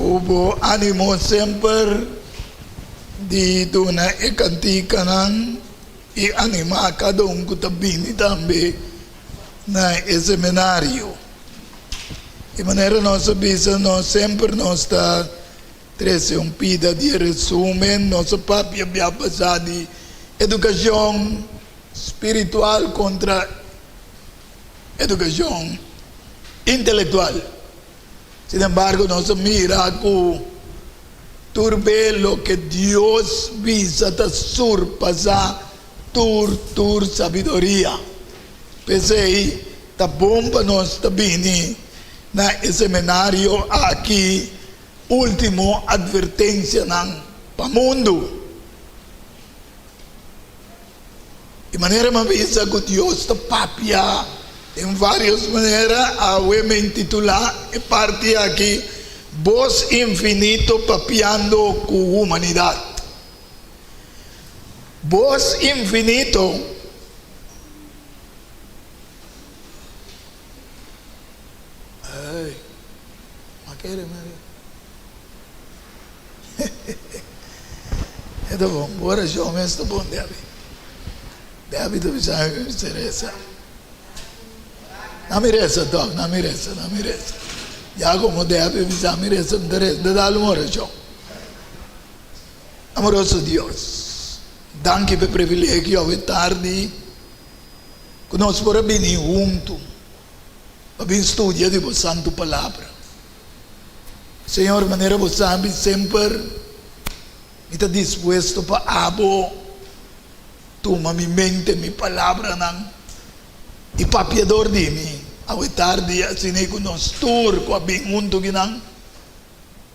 Ku bo ánimo semper di duna e kantikanan i animá kada un ku ta bini tambe na e seminario. Di manera nos a bisa nos semper nos ta trese un pida di e resumen, nos a papia bia pasá di edukashon spiritual kontra edukashon intelektual. Sin embargo, nos a mira ku tur be loke Dios bisa ta surpasá tur tur sabiduria. P'esei, ta bon pa nos ta bini na e seminario aki Último Atvertensianan pa Mundu. Di manera mi a bisa ku Dios ta papia den vários manera, awe mi intitulá e parti aki Bos Infinito Papiando ku Humanidat. Bos Infinito. Ey, ma kere mi. E ta bon, bo orashon mes ta bon, Debbie. Debbie ta bisa mi mester resa. Na mi resa tòg, na mi resa, na mi resa. Ya komo Debbie bisa mi resa, mi ta resa, mi ta dal un orashon. Amoroso Dios, danki pa e privilegio awe tardi ku nos por a bini huntu pa bin studia di bo santu palabra. Señor, manera bo sabi semper mi ta dispuesto pa abo tuma mi mente, mi palabranan i papia dor di mi awe tardi, asina ku nos tur ku a bin huntu kinan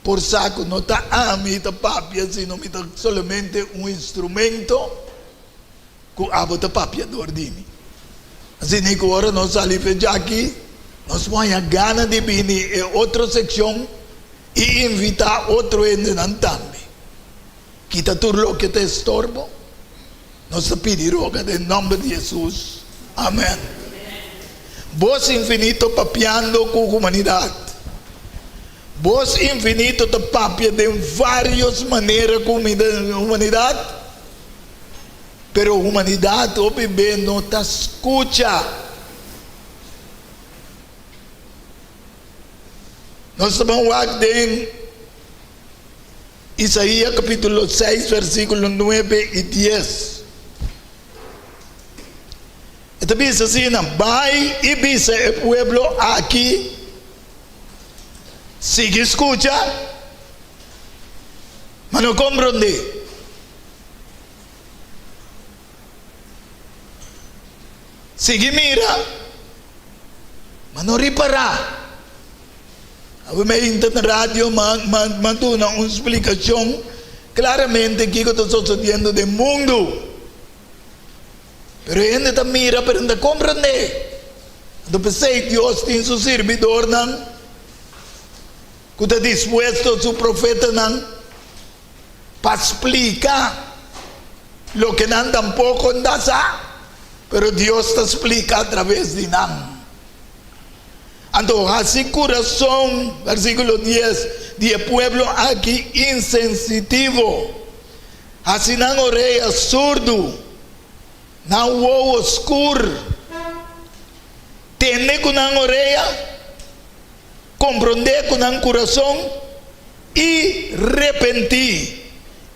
por sa ku no ta ami ta papia, sino mi ta solamente un instrumento. Ku abo ta papia dor di mi. Asina ku ora nos sali fe djaki, nos por haña gana di bini e otro sekshon i invitá otro hendenan tambe. Kita tur loke ta estorbo, nos ta pidi roga den nòmber di Hesus. Amèn. Bos infinito papiando ku humanidat. Bos infinito ta papia den vários manera ku humanidat. Pero humanidad hopi be no ta scucha. Nos ta ban wak den Isaías capítulo 6 versículo 9 y 10. E ta bisa asina, Bai y bisa e pueblo aki, sigui scucha, ma no comprende. Sigui mira, ma no ripará. Awe mi a hinta na radio, m'a duna un splikashon klaramente kiko ta sosodiendo den mundu. Pero e hende ta mira pero no ta komprendé. Anto p'esei Dios tin su sirbidornan ku ta dispuesto, su profetanan. pa splika loke nan tampoko nta sa, pero Dios ta splika atraves di nan. Anto hasi kurason, versikulo dies, di e pueblo aki insensitivo, hasi nan orea surdu, nan wowo skur, tende ku nan orea, Komprondé ku nan kurason i repentí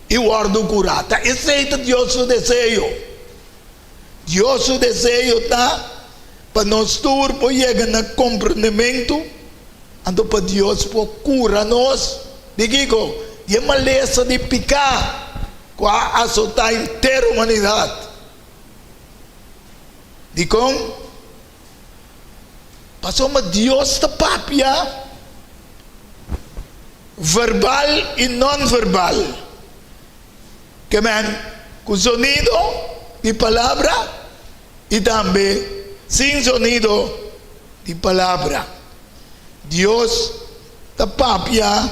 i wòrdu kurá. Ta esei ta Dios su deseo. Dios su deseo ta pa nos tur por yega na komprondementu, anto pa Dios por kura nos di kiko? Di e malesa di piká ku a asotá henter humanidat. Dikon? Pasobra Dios ta papia verbal i non-verbal. Ke men ku zonido di palabra i tambe sin zonido di palabra. Dios ta papia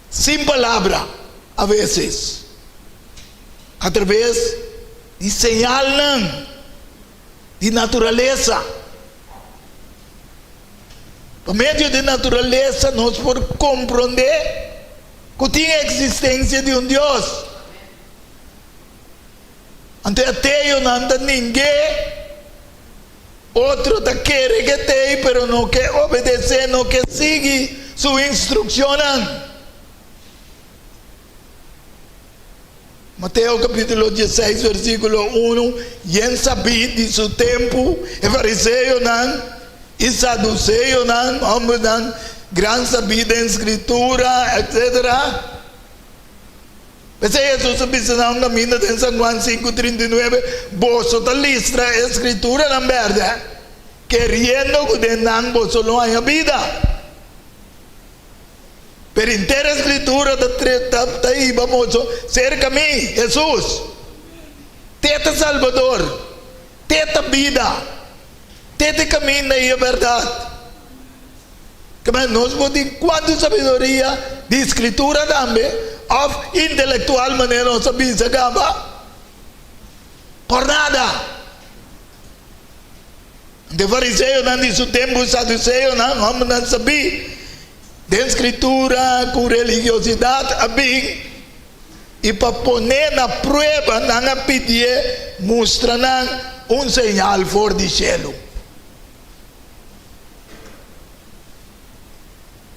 sin palabra aveses, atraves di señalnan. Di naturalesa. Pa medio di naturalesa nos por komprondé ku tin eksistensia di un Dios. Anto e ateonan ta ning'é, otro ta kere ke t'ei pero no ke obedesé, no ke sigui su instrukshonnan. Mateo kapítulo dieseis versíkulo unu, Yen sabí di su tempu, e fariseonan i saduseonan, hòmbernan gran sabí den Skritura, etsetera. P'esei Hesus a bisa nan un kaminda den San Juan sinku, 39, Boso ta listra e Skrituranan bèrdè, keriendo ku den nan boso lo haña bida. Pero henter e Skritura ta ta ta hiba boso serka mi, Hesus. Te ta Salbador, te ta bida, te ta e kaminda i e bèrdat. Kaba nos por tin kuantu sabiduria di Skritura tambe òf intelektual manera nos a bisa kaba? Por nada! De fariseonan di su tempu, saduseonan, hòmbernan sabí den Skritura ku religiosidat a bin i pa pon'é na prueba nan a pidié mustra nan un señal for di shelu.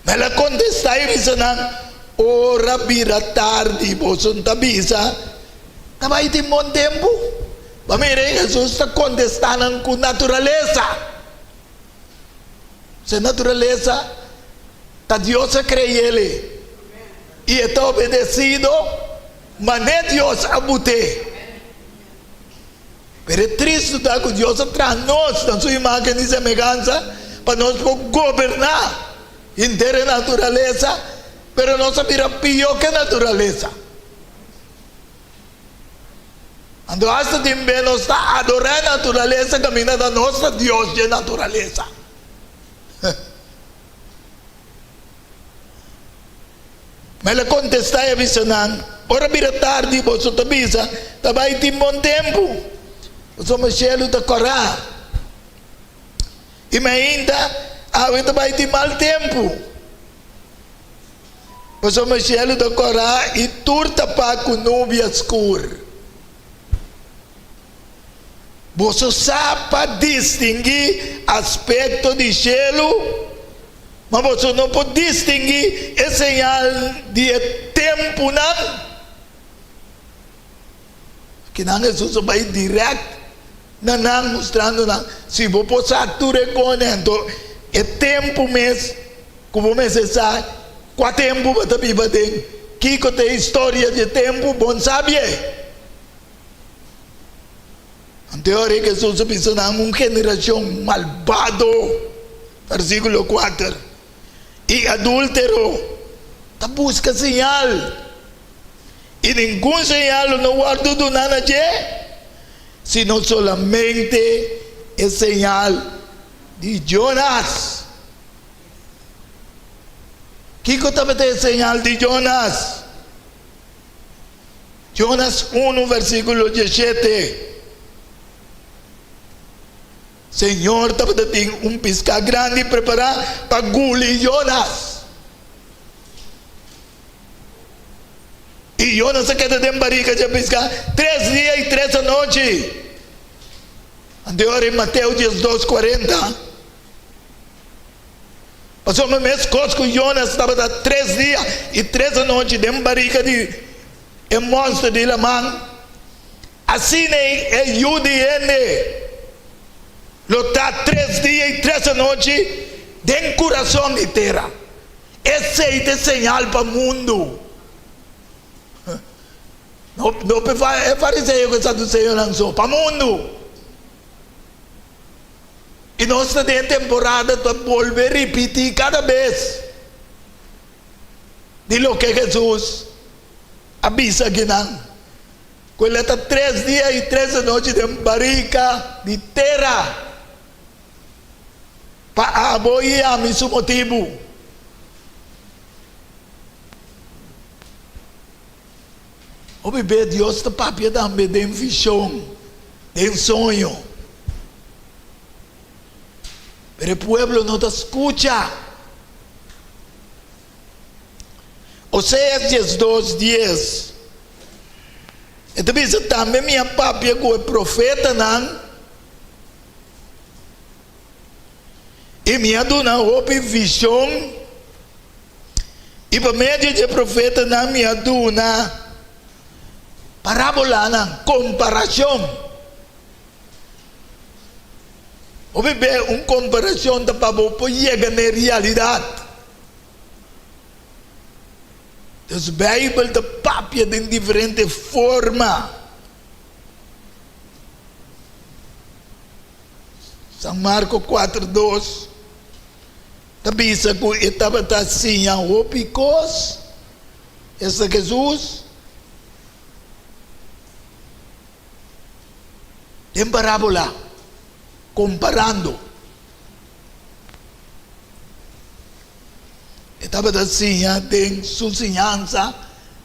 Ma el a kontestá i bisa nan, Ora bira tardi boso ta bisa, Ta bai tin bon tempu. Bo mira ei Hesus ta kontestá nan ku naturalesa. Se naturalesa ta Dios a kre'el i e ta obedesido manera Dios a but'é. Pero e tristu ta ku Dios a traha nos na su imágen i semehansa pa nos por goberná henter e naturalesa, pero nos a bira pió ku e naturalesa. Anto asta tin be nos ta adorá e naturalesa kaminda ta nos ta Dios dje naturalesa. Ma el a kontestá i a bisa nan, Ora bira tardi, boso ta bisa, Ta bai tin bon tempu, pasobra shelu ta kòrá. I mainta, awe ta bai tin mal tempu, pasobra shelu ta kòrá i tur tapá ku nubia skur. Boso sa pa distinguí aspekto di shelu, ma boso no por distinguí e señal di e tempunan. Akinan Hesus a bai dirèkt na nan, mustrando nan, si bo por sa tur e kosnan, anto e tempu mes ku bo mester sa kua tempu bo ta biba aden, kiko ta e historia di e tempu, bo no sabie. Anto ora Hesus a bisa nan un generashon malbado, versíkulo kuater, i adúltero ta buska señal, i ningun señal lo no wòrdu duná na dje, sino solamente e señal di Jonas. Kiko tabata e señal di Jonas? Jonas unu versíkulo diesshete, Señor tabata tin un piská grandi prepará pa guli Jonas. I Jonas a keda den barika dje piská tres dia i tres anochi. Anto e ora ei Mateo 12, 40. Pasobra meskos ku Jonas tabata tres dia i tres anochi den barika di e mònster di laman, asina e Yu di hende lo ta tres dia i tres anochi den kurason di tera. Esei ta e señal pa mundu. No pa e fariseo ku e saduseonan so, pa mundu. I nos ta den e temporada ta bolbe ripití kada bes di loke Hesus a bisa akinan, ku el a ta tres dia i tres anochi den barika di tera pa abo i ami su motibu. Hopi bes Dios ta papia tambe den vision, den soño. Pero e pueblo no ta scucha. Oseas 12, 10, e ta bisa, Tambe mi a papia ku e profetanan i mi a duna hopi vishon, i pa medio di e profetanan mi a duna parábolanan, komparashon. Hopi be un komparashon ta pa bo por yega na e realidat. Dus Beibel ta papia den diferente forma. San Marko 4:2 ta bisa ku e tabata siña hopi kos, esta Hesus, den parábola, komparando. E tabata siña den su siñansa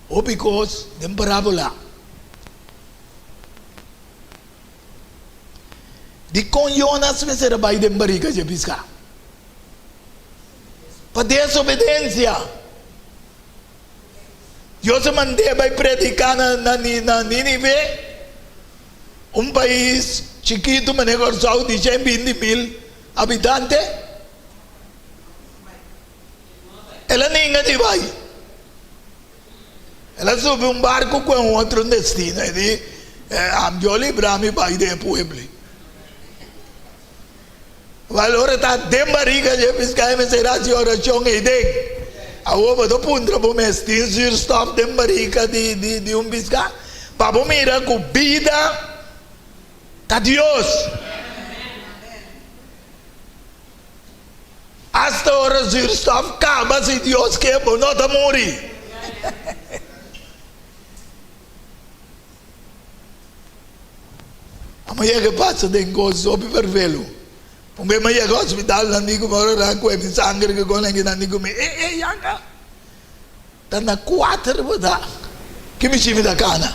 hopi kos den parábola. Dikon Yonas mester a bai den barika dje piská? Pa desobedensia. Dios a mand'é bai prediká na Nínive, un pais chikitu manera Kòrsou di 120.000 habitante. El a ninga di bai. El a subi un barku ku un otro destino. E di, Am Dios libra mi bai den e pueblo. Wèl, ora ta den bariga dje piská e mester hasi orashon ei den. Awor bo ta puntra bo mes, tin zuurstof den bariga di un piská? Pa bo mira ku bida ta Dios. Asta ora zuurstof kaba, si Dios ke, bo no ta muri. Amo yega pasa den kos hopi fervelu. Un bes mi a yega hospital nan di ku mi ora nan kue mi sanger ke kon nan di ku mi e e yanga ta na kuater bo ta ki mi shimi ta kana.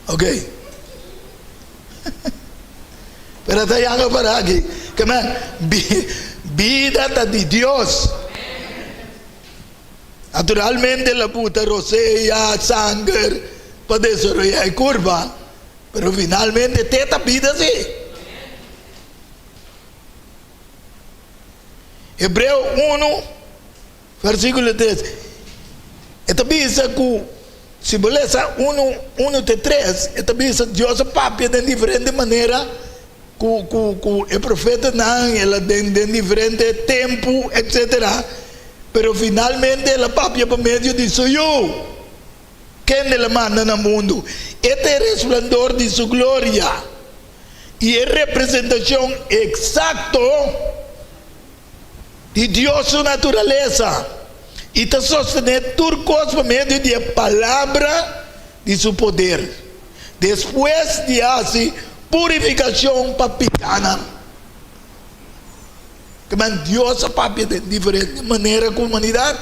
Ok pero ta yanga para aki ke men bida ta di Dios. Naturalmente el a buta rosea, sanger, pa desaroyá e kurpa, pero finalmente te ta bida sí. Hebreo unu, versíkulo tres, e ta bisa ku si bo lesa unu, unu te tres, e ta bisa Dios a papia den diferente manera ku ku ku e profetanan, el a den den diferente tempu, etsetera. Pero finalmente el a papia pa medio di su Yu, kende el a manda na mundu. E ta e resplandor di su gloria i e representashon eksakto di Dios su naturalesa, i ta sostené tur kos pa medio di e palabra di su poder, despues di hasi purifikashon pa pikánan. Kiman Dios a papia den diferente manera ku humanidat,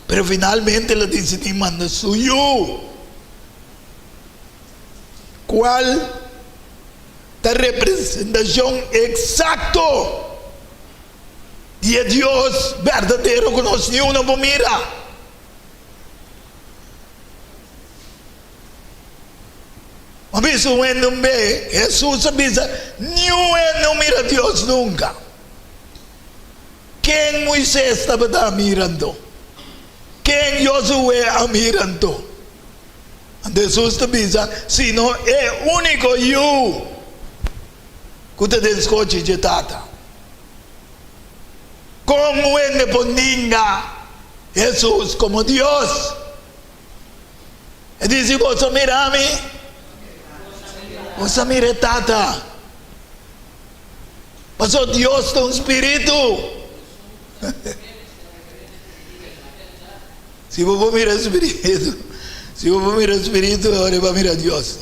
pero finalmente el a disidí manda su Yu, kual ta representashon eksakto di e Dios berdadero ku nos niun no por mira. A bisa un hende un be, Hesus a bisa, Niun hende no mira Dios nunka. Ken Moises tabata a mira anto? Ken Josué a mira anto? Anto Hesus ta bisa, Sino e úniko Yu ku ta den skochi dje Tata. Kon un hende por ninga Hesus komo Dios? E di, Si boso mira mi, boso a mira e Tata. Pasobra Dios ta un spiritu. Si bo por mira e spiritu, si bo por mira e spiritu, ora bo a mira Dios.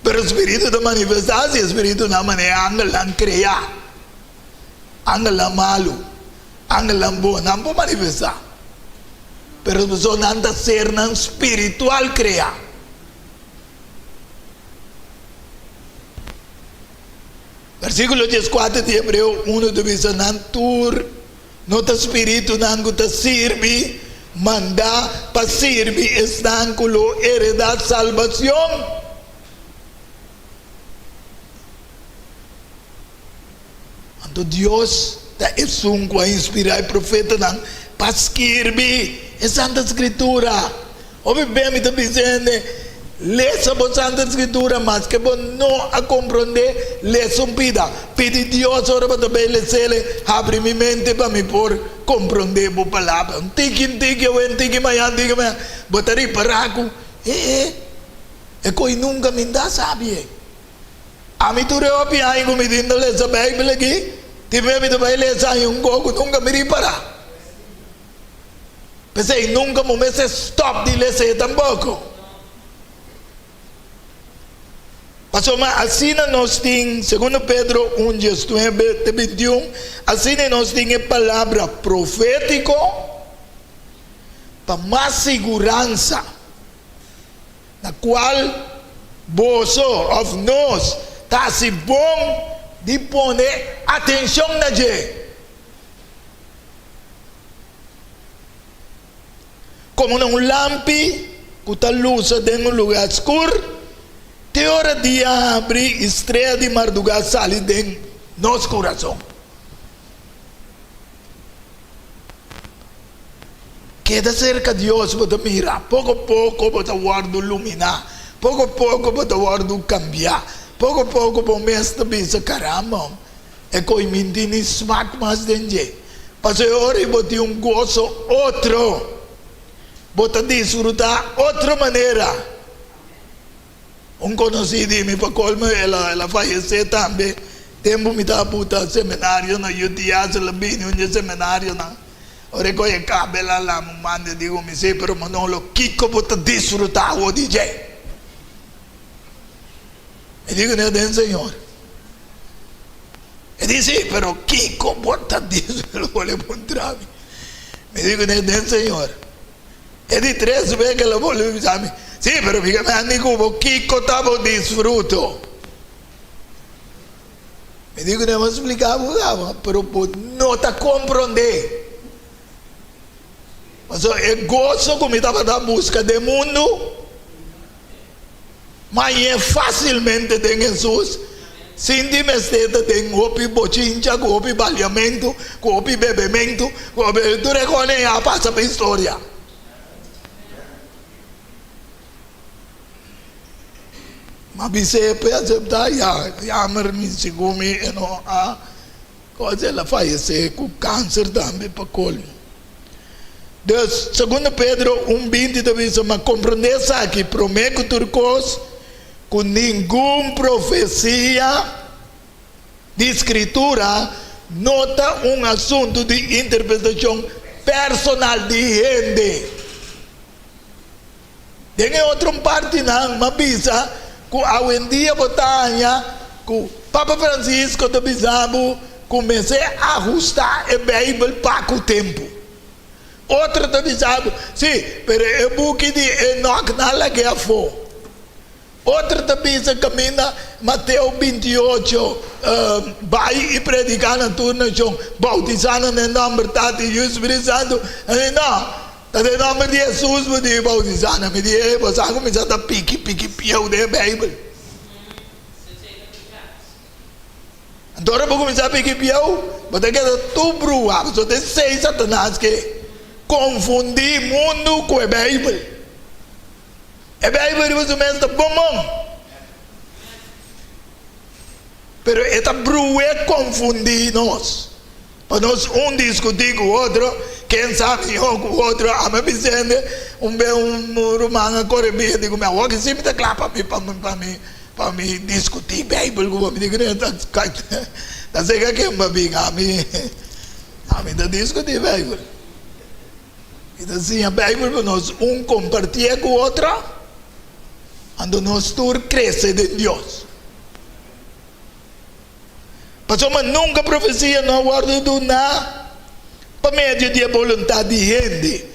Pero spiritu ta manifestá si e spiritunan manera angelnan kreá, angelnan malu. Angelnan bon nan por manifestá, pero pasobra nan ta sernan spiritual kreá. Versíkulo dieskuater di Hebreo unu ta bisa nan tur. No ta spiritunan ku ta sirbi, mandá pa sirbi esnan ku lo heredá salbacion? Anto Dios ta esun ku a inspirá e profetanan pa skirbi e Santa Skritura. Hopi bia mi ta bisa hende, Lesa bo Santa Skritura, maske bo no a komprondé, lesa un pida. Pidi Dios ora bo ta bai les'el, Habri mi mente pa mi por komprondé bo Palabra. Un tiki un tiki, awe un tiki, mañan un tiki, mañan, bo ta ripará ku, e e, e koi nunka mi no ta sabi e. Ami tur e hopi aña ku mi tin ta lesa Beibel aki, tin bes mi ta bai lesa aña un kos ku nunka mi ripará. P'esei nunka bo mester stòp di les'é tampoko. Pasobra asina nos tin, segundo Pedro un diesnuebe te bintiun, asina nos tin e palabra profétiko pa mas siguransa. Na cual boso, of nos, ta haci bon di pone atencion na dje. Como na un lampi cu ta lusa den un lugar scur, te ora dia habri y strea di marduga sali den nos curazon. Keda serka Dios, bo ta mira, poko poko bo ta wòrdu luminá, poko poko bo ta wòrdu kambiá, poko poko bo mes ta bisa, Karamba, e koi mi no tin ni smak mas den dje. Pasobra e ora ei bo tin un goso otro, bo ta disfrutá otro manera. Un konosí di mi pa kolmo el a el a fayesé tambe. Tempu mi ta buta seminario na UTS el a bini un dje seminarionan. Ora e kohe kaba el a lama un manda e di ku mi, Sí, pero Manolo, kiko bo ta disfrutá awor di dje? Mi di ku ne den Señor. E di, Sí, pero kiko bo ta disfrutá? El a bolbe puntra mi. Mi di ku ne den Señor. E di tres bes ke lo bolbe bisa mi, Sí, pero mi ke mandi ku bo, kiko ta bo disfruto? Mi di ku nan, Mi splika bo kaba, pero bo no ta komprondé. Pasobra e goso ku mi tabata buska den mundu, Mañe fásilmente den Hesus, sin di mester ta den hopi bochincha, ku hopi baliamentu, ku hopi bebementu, ku hopi tur e kosnan ei a pasa pa historia. M'a bis'é p'e aseptá, ya, jammer mi sigun mi e no a kos, el a fayesé ku kanser tambe pa kolmo. Dus, Segundo Pedro un 20 ta bisa, Ma komprondé esaki, promé ku tur kos, ku ningun profesia di Skritura no ta un asuntu di interpretashon personal di hende. Den e otro partinan m'a bisa ku awendia bo ta haña ku Papa Francisco ta bisa bo ku mester ahustá e Beibel pa ku tempu. Otro ta bisa bo, sí, pero e buki di Enoch nan lag'é afó. Otro ta bisa kaminda Mateo 28, Bai i prediká na tur nashon, boutisá nan den nòmber Tata, Yu i Spiritu Santu. Nan di, No, ta den nòmber di Hesus bo dibi boutisá nan. Mi di, E, bo sa kuminsá ta piki piki pieu den e Beibel. Anto ora bo kuminsá piki pieu, bo ta keda tur bruha, pasobra ta esei Satanas ke konfundí mundu ku e Beibel. E Bijbel riba su mes ta bon bon, pero e ta bru'é konfundí nos, pa nos un diskutí ku otro, ken sa mihó ku otro. Ami a bisa hende, un bes un ruman a kore bia di ku mi, awor ki si mi ta kla pa mi pa mi pa mi pa mi diskutí Bijbel ku bo. Mi di ku ne, ta seka ken pa bin, ami ami ta diskutí Bijbel. Mi ta siña Bijbel pa nos un compartié cu otro, anto nos tur crece den Dios. Pasobra nunca profecia no a wordo duná pa medio di e boluntad di hende,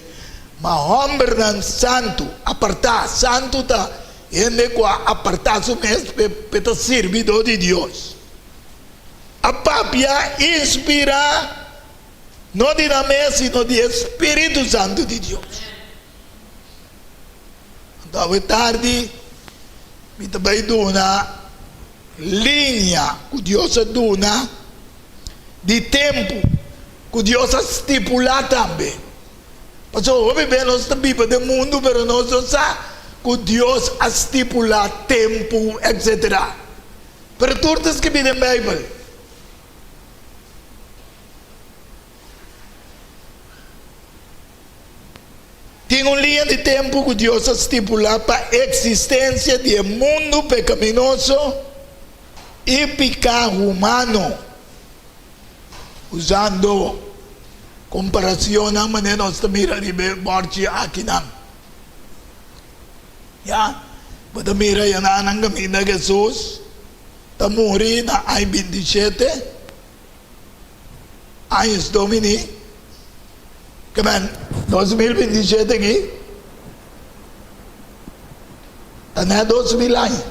ma hombernan santu, apartá, santu ta hende cu a apartá su mes p'e ta sirbidó di Dios, a papia inspirá. No di nan mes, sino di e Spiritu Santu di Dios. Anto awe tardi mi ta bai duna liña ku Dios a duna di tempu ku Dios a stipulá tambe. Pasobra hopi bes nos ta biba den mundu pero nos no sa ku Dios a stipulá tempu etcetera. Pero tur ta skibí den Beibel. Tin un liña di tempu ku Dios a stipulá pa eksistensia di e mundu pekaminoso i piká humano, usando komparasionnan manera nos ta mira riba e bòrchi akinan. Ya, bo ta mira yananan kaminda Hesus ta muri na aña bintishete. Años Domini, ke men 2027 aki ta net 2000 aña.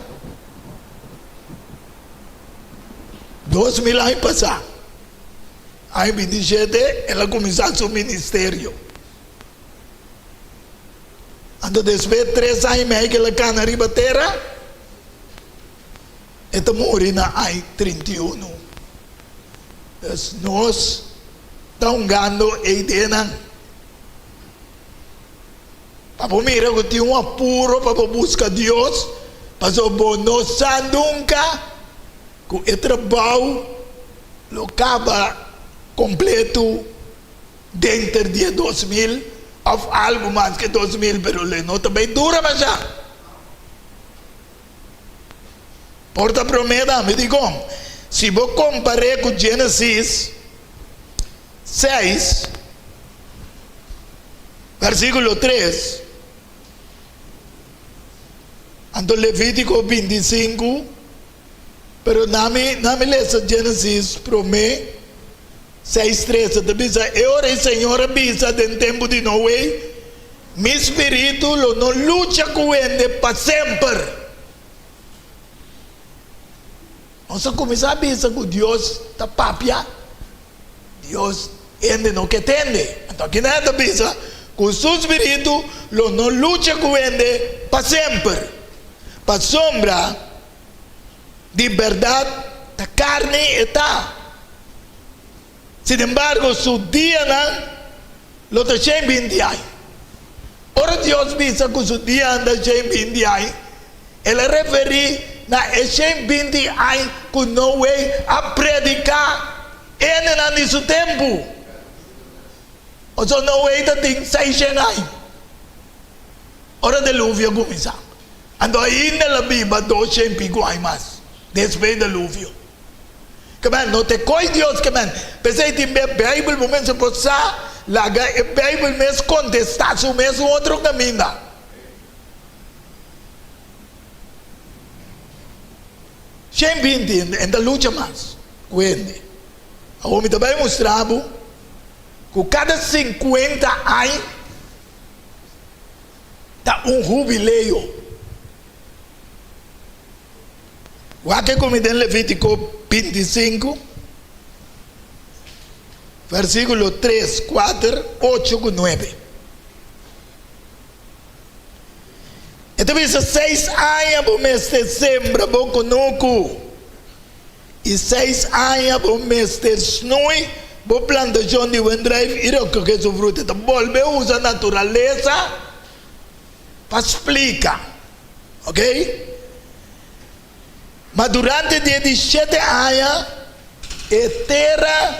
2000 aña pasá, aña 27 el a kuminsá su ministerio. Anto despues tres aña i mei ke el a kana riba tera, E ta muri na ai 31. Dus nos ta hungando e ideanan. Pa bo mira ku tin un apuro pa bo buska Dios, pasobra bo no sa nunka ku e trabou lo kaba kompleto denter di e 2000 òf algu mas ke 2000, pero lo e no ta bai dura masha. Por ta promé tambe dikon? Si bo kompar'é ku Génesis seis, versíkulo tres, anto Levítiko 25, pero nami nami lesa Génesis promé seis tres, e ta bisa, E ora e Señor a bisa den tempu di Noé, Mi spiritu lo no lucha ku hende pa semper. Nos a kuminsá bisa ku Dios ta papia, Dios hende no ke tende. Anto akina e ta bisa ku su spiritu lo no lucha ku hende pa semper, pasobra di bèrdat ta karni e ta. Sinembargo, su dianan lo ta 120 aña. Ora Dios bisa ku su dianan ta 120 aña, el a referí na e 120 aña ku Noe a prediká hendenan di su tempu. Pasobra Noe ta tin 600 aña ora deluvio a kuminsá. Anto ainda el a biba 200 i piku aña mas despues deluvio. Kemen, no te koe Dios kemen. P'esei tin be Bijbel bo mester por sa, laga e Bijbel mes kontestá su mes un otro kaminda. 120 hende, en ta lucha mas ku hende. Awor mi ta bai mustra bo ku kada 50 aña ta un hubileo. Wak e ku mi den Levítiko 25, versíkulo 3, 4, 8 ku 9. E ta bisa, Seis aña bo mester sembra bo kunuku, i seis aña bo mester snui bo plantashon di wendruif i rekohe su fruta. E ta bolbe usa naturalesa pa splika. Ok? Ma durante di e di shete aña, e tera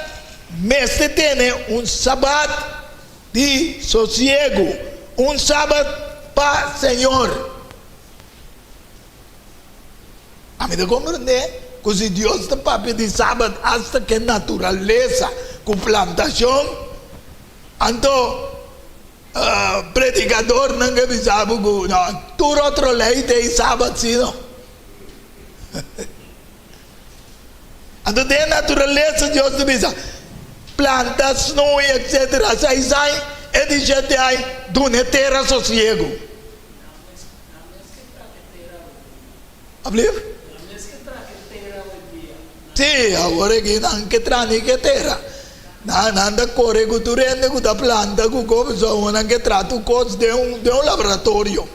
mester tene un sabat di sosiegu, un sabat pa Señor. Ami ta komprendé ku si Dios ta papia di sabat asta ku e naturalesa, ku plantashon, anto Predicadornan ke bisa bo ku no tur otro lei ta e sabat si no. Anto den naturalesa Dios ta bisa planta, snui etcetera seis aña e di shete aña duna e tera sosiego. Ablief? Si, awor aki nan ke traha ni ke tera. Nan nan ta kore ku tur hende ku ta planta ku kos pasobra awor nan ke traha tur kos den un den un laboratorio.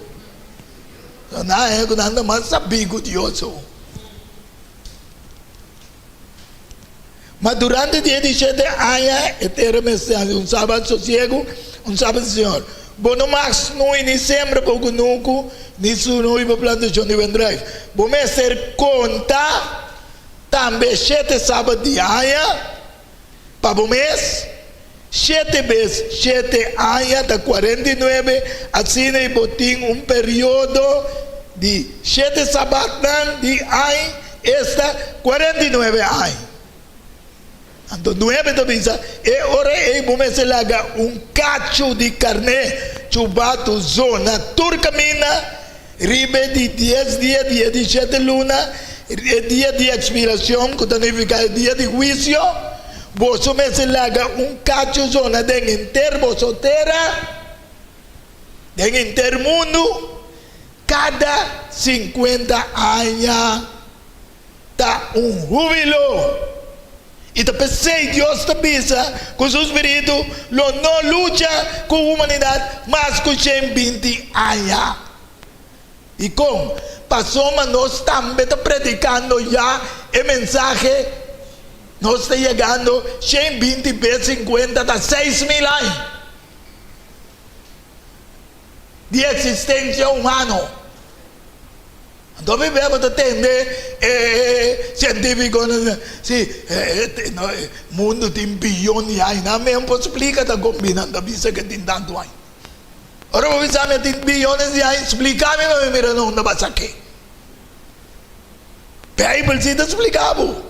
So nan haña ku nan ta mas sabí ku Dios awor. Ma durante di e di shete aña e tera mester hasi un sabat sosiegu, un sabat di Señor. Bo no mag snui ni sembra bo kunuku, ni snui bo plantashon di wendruif. Bo mester konta tambe shete sabat di aña pa bo mes, shete bes shete aña ta 49, asina i bo tin un periodo di shete sabatnan di añ, esta, 49 añ. Anto nuebe ta bisa, E ora ei bo mester laga un kachu di karné chubatu zona tur kaminda riba e di dies dia di e di shete luna, e dia di ekspirashon, ku ta nifiká e dia di huisio. Boso mester laga un kachu zona den henter boso tera, den henter mundu, kada sinkuenta aña. Ta un húbilo. I ta p'esei Dios ta bisa ku su spiritu lo no lucha ku humanidat mas ku 120 aña. Dikon? Pasobra nos tambe ta predikando ya e mensahe, nos ta yegando 120 bes 50 ta 6000 aña di eksistensia humano. Anto mi beba ta tende e cientificonan si e mundo tin biyon di aña. Nan men por splica ta con bin nan ta bisa ke tin tanto aña. Ora bo bisa mi tin biyones di aña splica mi pa mi mira na unda basa ke. Bijbel si ta splica bo.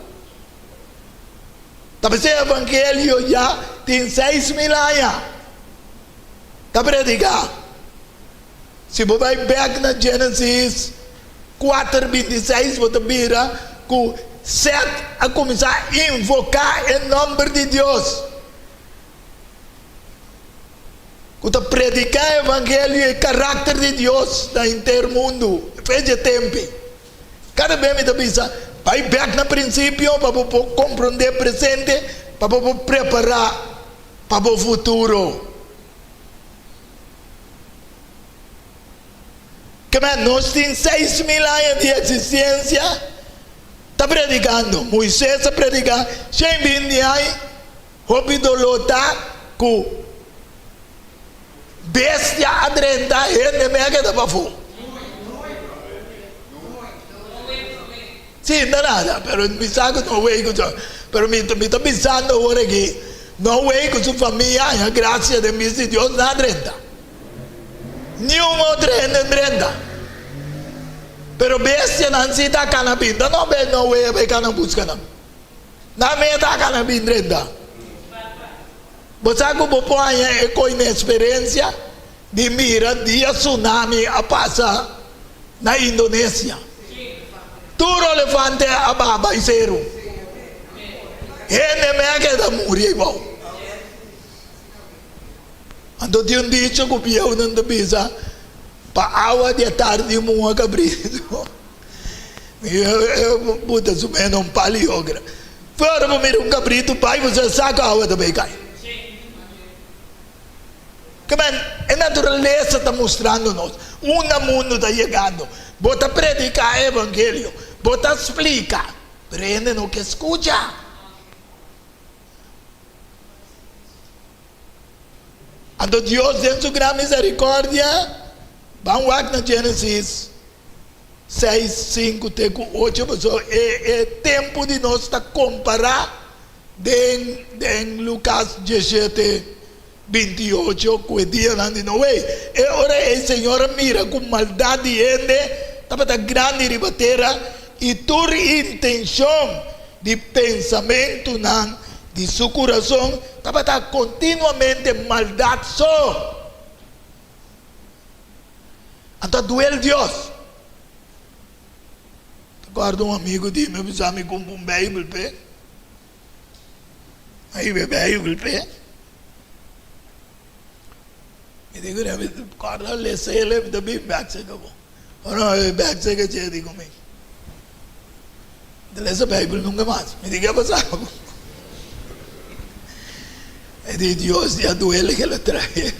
Ta bisa e evangelio ya tin 6000 aña ta predica. Si bo bai bek na Genesis 4:26 bo ta bira ku Sèt a kuminsá invoká e nòmber di Dios, ku ta prediká e evangelio i e karakter di Dios na henter mundu fe dje tempu. Kada bes mi ta bisa, bai bek na prinsipio pa bo por komprondé presente, pa bo por prepará pa bo futuro. Keme nos tin 6000 aña di eksistensia ta predikando. Moises a prediká 120 aña, hopi doló ta ku bestia a drenta hende me a keda pafó. Sí, no nada, pero mi sa ku no wei ku su, pero mi mi ta bisando awor aki, no wei ku su famia haña grasia den bista di Dios, nan a drenta. Niun otro hende a drenta. Pero bestianan sí ta kana bin, ta no be no wei a bai kana buska nan. Nan me ta kana bin drenta. Bo sa ku bo por haña e koi na eksperensia di mira dia tsunami a pasa na Indonesia. Tur olefante a baha bai seru. Hende me a keda muri eibou. Anto tin un dicho ku bieunan ta bisa, pa awa di atardi muha kabritu. Mi buta su mena un pali ogra. Fue ora bo mira un kabritu bai bo sa sa ku awa ta bai kai. Kimen e naturalesa ta mustrando nos unda mundu ta yegando. Bo ta prediká e evangelio, bo ta splika, pero hende no ke skucha. Anto Dios den su gran misericordia, ban wak na Genesis 6, 5 te ku 8, pasobra e e tempu di nos ta kompará den den Lukas 17, 28 ku e dianan di Noe. E ora ei Señor a mira ku maldat di hende tabata grandi riba tera i tur intenshon di pensamentunan di su kurason tabata kontinuamente maldat so. Anto a duel Dios. Ta kòrda un amigu di mi a bisa mi kumpra un Beibel p'e. A hiba e Beibel p'e. Mi di kuné, mi kòrda lesa el e mi ta bin bèk serka bo. Ora mi a bin bèk serka dje e di ku mi, Mi ta lesa Beibel nunka mas. Mi di, Ke a pasa bo? di Dios di a duele ke lo trae.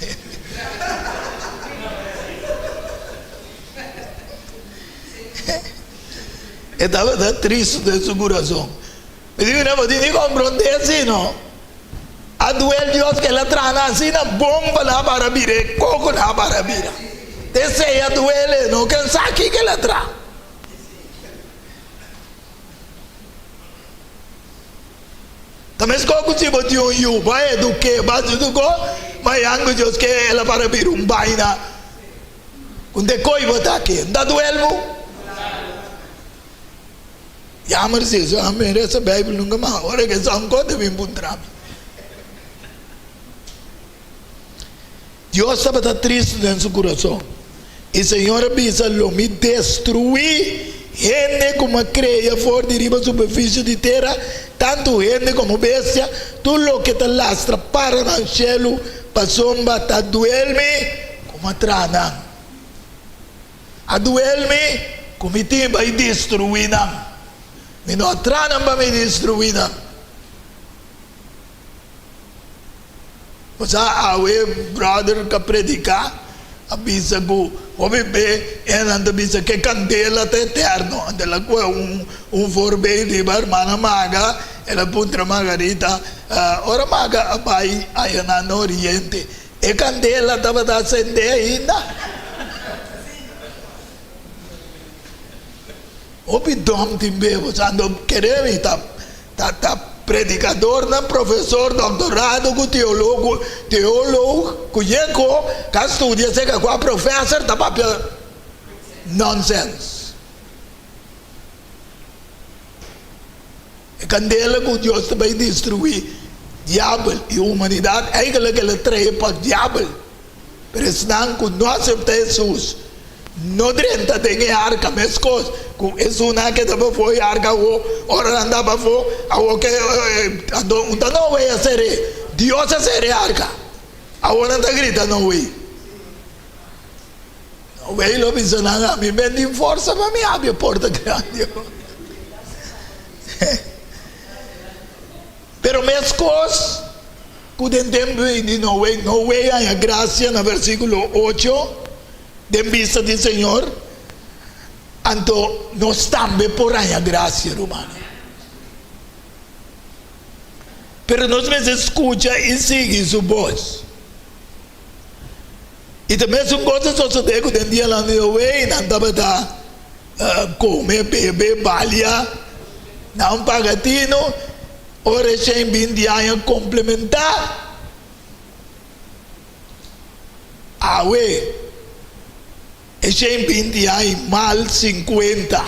E tabata tristu den su kurason. Mi di mira bo tin di komprondé si no. A duel Dios ke el a traha nan asina bon pa nan a para bira e koko nan a para bira. Ta esei a duele no ken sa kiko el a traha. Ta meskos ku si bo tin un yu, bo a eduk'é, bo a hasi tur kos, mañan ku Dios ke el a para bira un baina ku ta e koi bo ta ke, no ta duel bo? Jammer si eso, ami resa Bijbel nunka mas, ora ke sa un kos ta bin puntra mi. Dios tabata tristu den su kurason, i Señor a bisa, Lo mi destruí hende ku mi a krea for di riba superfisio di tera, tantu hende komo bestia, tur loke ta lastra para nan shelu, pasobra ta duel mi ku mi a traha nan. A duel mi ku mi tin bai destruí nan. Mi no a traha nan pa mi destruí nan. Bo sa awe brother ka predica a bisa ku hopi be enan ta bisa ke kandela ta eterno anto el a kohe un un voorbeeld riba hermana Maga el a puntra Margarita ora Maga a bai aya na oriente e kandela tabata asende ainda? Hopi dom tin be bo sa anto kere mi ta ta ta predicadornan profesor doctorado cu teologo teoloog cu yeko ka studia cerca cua professor ta papia nonsense. E candela cu Dios ta bay destrui diabel y humanidad eigenlijk el a trae pa diabel. Pero esnan ku no aseptá Hesus no drenta den e arka, meskos ku esunnan a keda pafó e arka awor, ora nan ta pafó, awor ke anto un ta Noe a ser'é, Dios a sera e arka, awor nan ta grita Noe. Noe lo bisa nan, Ami men tin forsa pa mi habri e porta grandi awor. Pero meskos ku den tempu di Noe, Noe haña grasia na versíkulo ocho den bista di Señor, anto nos tambe por haña grasia, rumannan. Pero nos mester skucha i sigui su bos. I ta mesun kos a sosodé ku den dianan di Noe, nan tabata kome, bebe, balia, nan paga tinu. Ora e shen 20 aña komplementá, awe e shen 20 aña mal 50,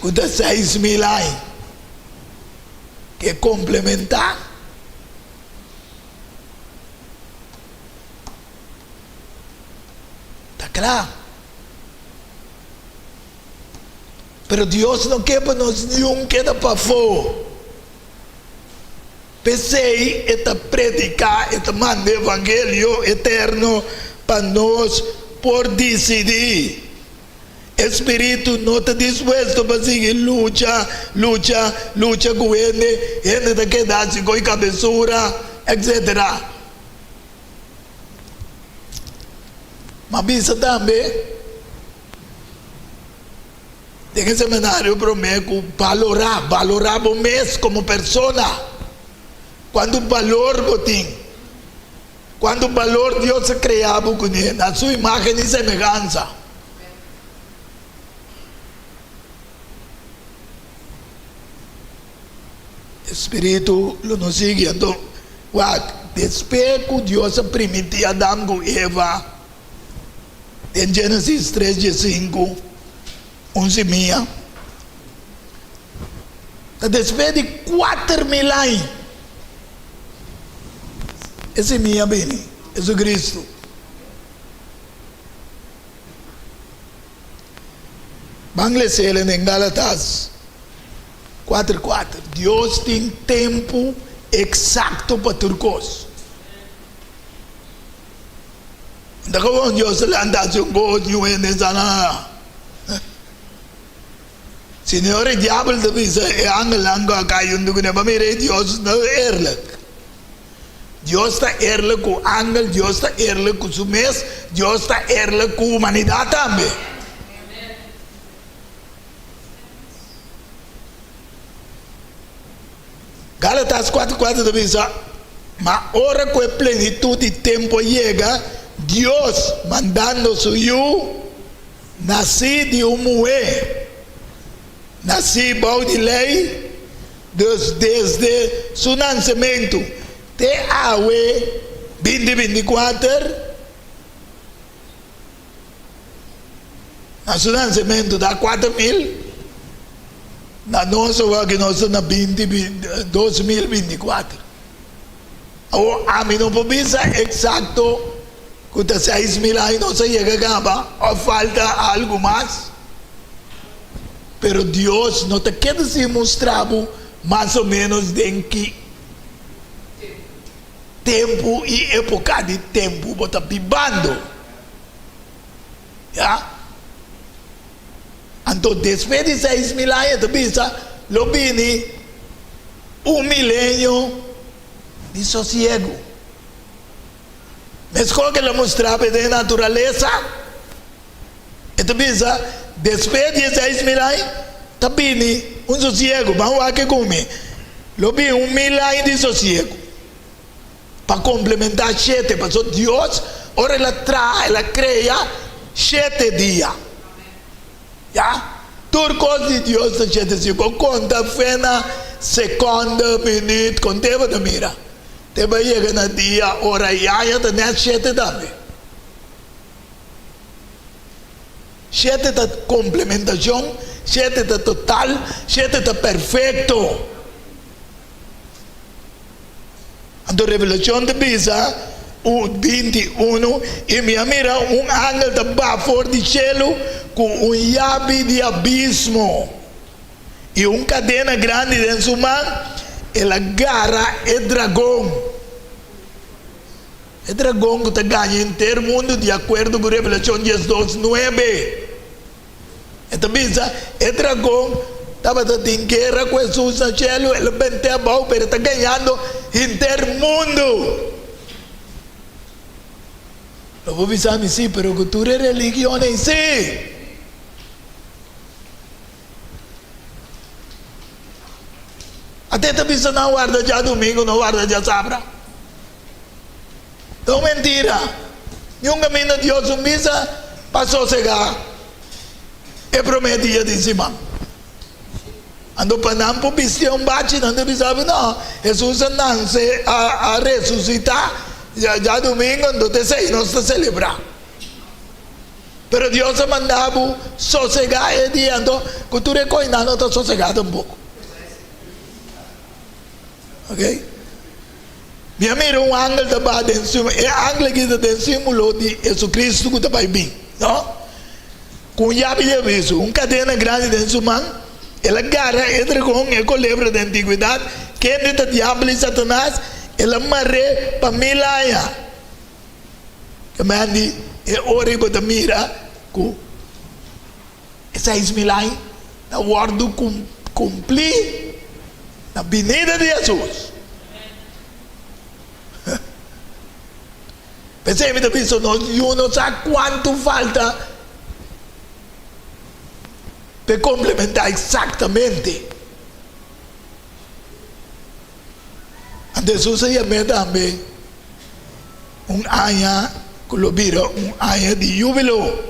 ku ta 6000 aña, ke komplementá. Ta kla. Pero Dios no ke pa nos niun keda pafó. P'esei e ta prediká, e ta manda evangelio eterno pa nos por disidí. E spiritu no ta dispuesto pa sigui lucha, lucha, lucha ku hende, hende ta keda hasi koi kabesura, etc. M'a bisa tambe. Den e seminario promé ku balorá, balorá bo mes komo persona. Kuantu balor bo tin? Kuantu balor Dios a krea bo kuné na su imágen i semehansa? E spiritu lo no sigui. Anto, wak, despues ku Dios a primintí Adam ku Eva, Den Génesis tres diesinku, un simia ta despues di 4000 aña e simia bini, Jesucristo. Ban les'el den Galatas kuater kuater. Dios tin tempu eksakto pa tur kos. Ta gewoon Dios ta lanta haci un cos niun hende sa nada. Señor e diabel ta bisa e angelnan cu a cay hunto cune, pa mira e Dios no eerlijk. Dios ta eerlijk ku angel, Dios ta eerlijk ku su mes, Dios ta eerlijk ku humanidat tambe. Galatas kuater kuater ta bisa, Ma ora ku e plenitut di tempu a yega, Dios, mandando su Yu, nasí di un muhé, nasí bou di lei, dus desde su nansementu te awe, binti binti kuater, Na su nansementu ta 4000, na nos awor aki nos ta na binti 2024. Awor ami no por bisa eksakto ku ta 6000 aña nos a yega kaba òf falta algu mas, pero Dios no ta keda sin mustra bo mas o ménos den ki tempu i époka di tempu bo ta bibando. Ya. Anto despues di 6000 aña ta bisa lo bini un milenio di sosiegu. Meskos ku el a mustra bo den naturalesa, e ta bisa despues di e 6000 aña ta bini un sosiegu. Ban wak ku mi. Lo bini un mil aña di sosiegu. Pa komplementá shete, pasobra Dios ora el a traha, el a krea shete dia. Ya, tur kos di Dios ta shete. Si bo konta fe na sekònde, minüt, konte bo ta mira, te bai yega na dia, ora i aña ta nèt shete tambe. Shete ta komplementashon, shete ta total, shete ta perfekto. Anto Revelashon ta bisa, u 21, I mi a mira un angel ta baha for di shelu ku un yabi di abismo i un kadena grandi den su man, el a gara e dragon, e dragon ku ta gaña henter mundu, di akuerdo ku Revelashon 12, nuebe. E ta bisa, E dragon tabata tin guera ku Hesus na shelu, el a bent'é abou, pero e ta gañando henter mundu. Lo bo bisa mi, Sí, pero ku tur e religionnan ei sí. Ate ta bisa nan warda djadumingu, no warda djasabra. Ta un mentira. Niun kaminda Dios un bisa pa sosegá e promé dia di siman. Anto pa nan por bistié un bachi nan ta bisa bo, no, Hesus a nanse, a resusitá djadumingu, anto ta esei nos ta selebrá. Pero Dios a manda bo sosegá e dia, anto ku tur e koinan no ta sosegá tampoko. Ok. Mi a mira un angel ta baha den simbolo. E angel aki ta den simbolo di Jesucristo cu ta bay bin, no? Cu un yabi di aviso, un cadena grandi den su man, el a gara e dragon, e colebra di antiguedad, kende ta diabel y Satanas, el a mar'é pa mil aña. Ke men di e ora ei bo ta mira cu E 6000 aña ta wòrdu kumplí na binida di Hesus. P'esei mi ta bisa nos yu no sa kuantu falta p'e komplementá eksaktamente. Anto Hesus a yam'é tambe un aña ku lo bira un aña di yúbilo.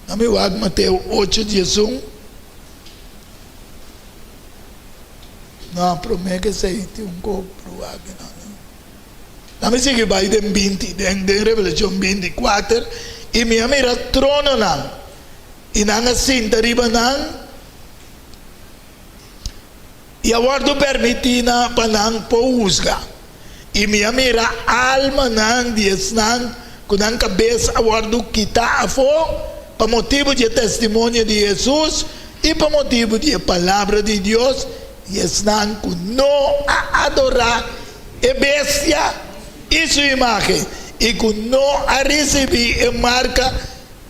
Na mi wak Mateo ocho 11. No, promé ke esei tin un kos pruba aki no. Na mi sigui bai den binti, den den Revelashon 24, i mi a mira trononan, i nan a sinta riba nan, i a wòrdu permití na pa nan por husga. I mi a mira almanan di esnan ku nan kabes a wòrdu kitá afó pa motibu di e testimonio di Hesus i pa motibu di e palabra di Dios, i esnan ku no a adorá e bestia i su imágen, i ku no a risibí e marka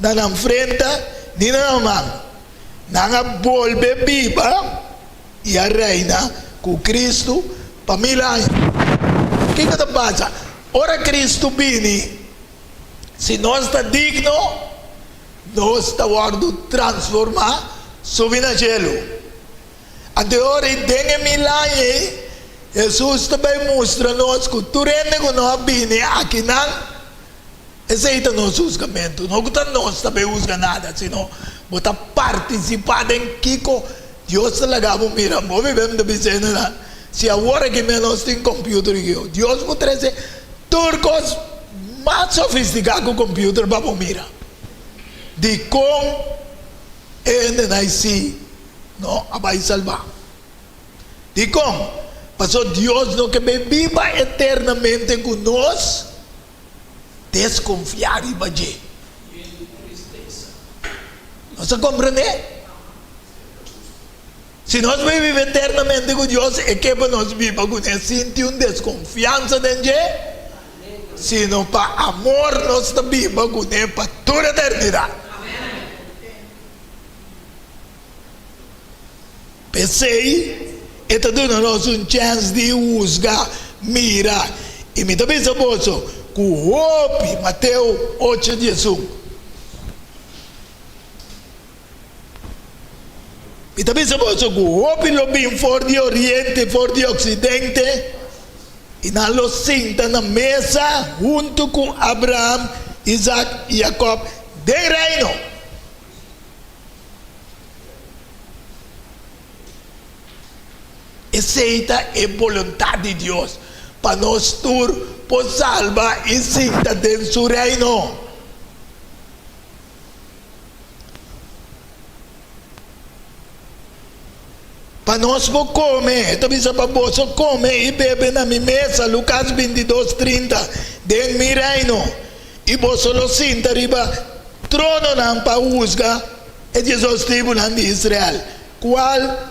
na nan frenta ni na nan man. Nan a bolbe biba i a reina ku Kristu pa mil aña. Kiko ta pasa? Ora Kristu bini, si nos ta digno, nos ta wòrdu transformá subi na shelu. Anto e ora ei den e milaña ei, Hesus ta bai mustra nos ku tur hende ku no a bini akinan, esei ta nos husgamentu. No ku ta nos ta bai husga nada, sino bo ta partisipá den kiko Dios ta laga bo mira. Bo bibia mi ta bisa hendenan, si awor aki mes nos tin computer aki, Dios por trese tur kos mas sofistiká ku computer pa bo mira. Dikon e hendenan si no a bai salbá? Dikon? Pasobra Dios no ke bai biba eternamente ku nos deskonfiá riba dje. Nos a komprendé? Si nos bai biba eternamente ku Dios, e ke pa nos biba kuné sin tin un deskonfiansa den dje, sino pa amor nos ta biba kuné pa tur eternidat. P'esei, e ta duna nos un chèns di husga, Mira, i mi ta bisa boso ku hopi, Mateo ocho diesun. Mi ta bisa boso ku hopi lo bin for di oriente, for di oksidente, i nan lo sinta na mesa huntu ku Abraham, Isak i Jakòb den Reino. Esei ta e boluntat di Dios, pa nos tur por salba i sinta den su Reino. Pa nos por kome, e ta bisa pa boso kome i bebe na mi mesa, Lukas bintidos, trinta, den mi Reino, i boso lo sinta riba trononan pa husga e diesdos tribunan di Israel, kual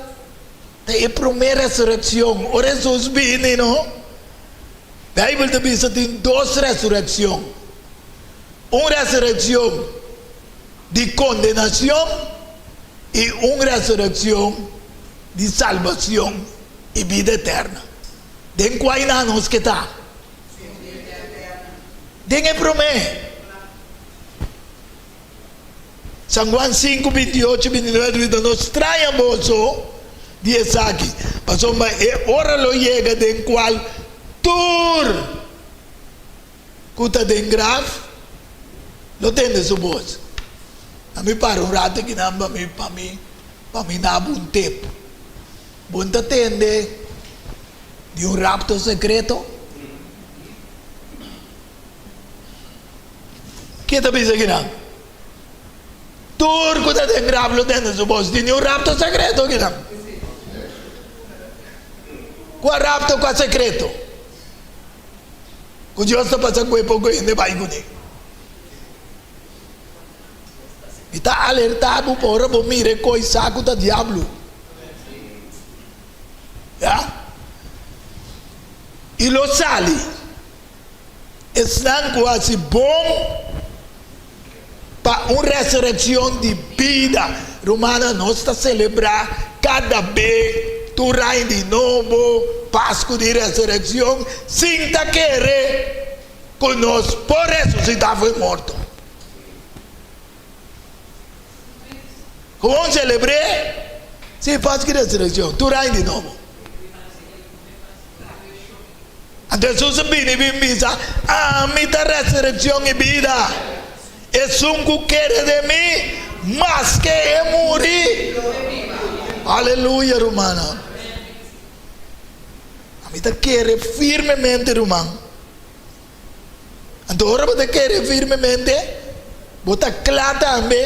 ta e promé resurekshon. Ora Hesus bini, no? Beibel ta bisa tin dos resurekshon, un resurekshon di kondenashon i un resurekshon di salbashon i bida eterna. Den kua nan nos ke ta? Den e promé. San Juan sinku, binti ocho, binti nuebe ta bisa, No straña boso di esaki, pasobra e ora lo yega den kual tur ku ta den graf lo tende su bos. Na mi para un rato akinan pa mi pa mi pa mi naba un tep. Bo ta tende di un rapto sekreto? Ke ta bisa kinan? Tur ku ta den graf lo tende su bos. Tin un rapto sekreto kinan? Kua rapto, kua sekreto? Ku Dios ta pasa ku e poko hende bai kuné. Mi ta alerta bo pa ora bo mira e koi sa ku ta diablo. Ya. I lo sali. Esnan ku hasi bon pa un resurekshon di bida. Rumannan, nos ta selebrá kada be tur aña di nobo Pasku di Resurekshon sin ta kere ku nos por resusitá for e morto. Gewoon selebr'é, sí, Pasku di Resurekshon tur aña di nobo. Anto Hesus a bini bin bisa, Ami ta resurekshon i bida. Esun ku kere den mi, maske e muri. Aleluya, rumannan. Ami ta kere firmemente, ruman. Anto ora bo ta kere firmemente, bo ta kla tambe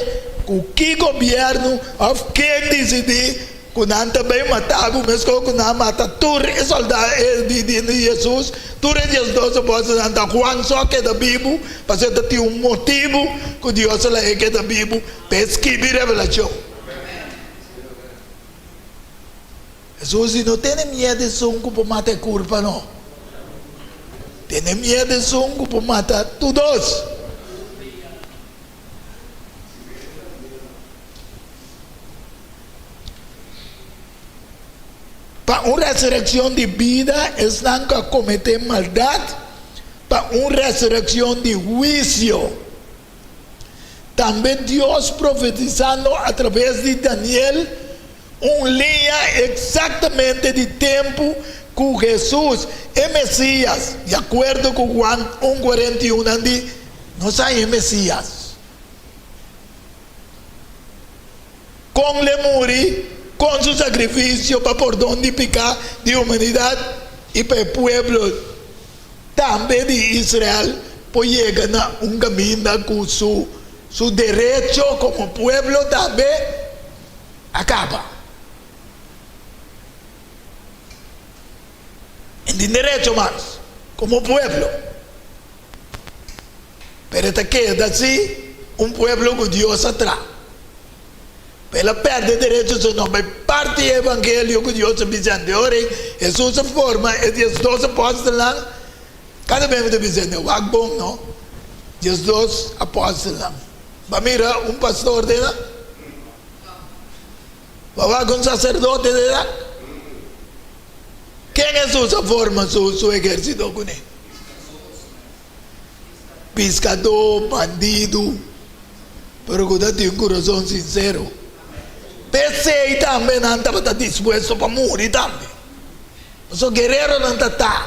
ku ki gobièrnu òf ken disidí ku nan ta bai mata bo meskos ku nan a mata tur e sòldá di Hesus, tur e diesdos apòstelnan ta Juan so a keda bibu, pasobra ta tin un motibu ku Dios a laga e keda bibu pa e skibi Revelashon. Hesus di, No tene miedu esun ku por mata e kurpa no. Tene miedu esun ku por mata tur dos. Pa un resureccion di bida esnan cu a comete maldad, pa un resureccion di huicio. Tambe Dios profetizando a traves di Daniel un liña exactamente di tempu cu Jesus, e Mesias, di acuerdo cu Juan un 41 nan di, Nos haña e Mesias. Kon l'e muri kon su sakrifisio pa pordon di piká di humanidat i pa e pueblo tambe di Israel por yega na un kaminda ku su su derecho komo pueblo tambe a kaba. E tin derecho mas komo pueblo. Pero e ta keda si un pueblo ku Dios a traha. Pa el a pèrdè derecho su no bai parti e evangelio ku Dios a bisa hende. Ora ei Hesus a forma e diesdos apòstelnan, kada bes mi ta bisa hende, wak bon no, diesdos apòstelnan. Bo a mira un pastor den nan? Bo a wak un saserdote den nan? Ken Hesus a forma su ehérsito kuné? Piskadó, bandidu, pero ku ta tin un kurason sinsero. P'esei tambe nan tabata dispuesto pa muri tambe. Pasobra guereronan ta ta.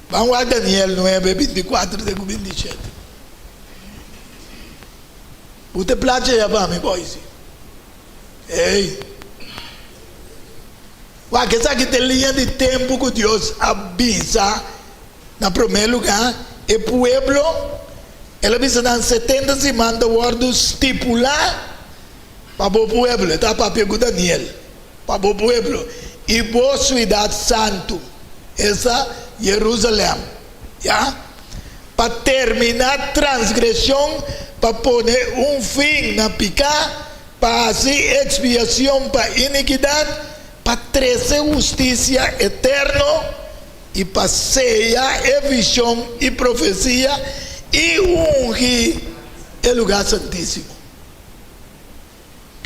Ban wak Daniel nuebe, 24 te ku 27. Bo te placha ya pa mi, boysi. Ey. Wak, esaki ta e liña di tempu ku Dios a bisa na promé lugá e pueblo. El a bisa nan 70 siman ta wòrdu stipulá pa bo pueblo. E ta papia ku Daniel. Pa bo pueblo i bo suidat santu, esta Jerusalèm. Ya. Pa terminá transgreshon, pa pone un fin na piká, pa hasi ekspiashon pa inikidat, pa trese hustisia eterno i pa seya e vishon i profesia i ungi e lugá santísimo.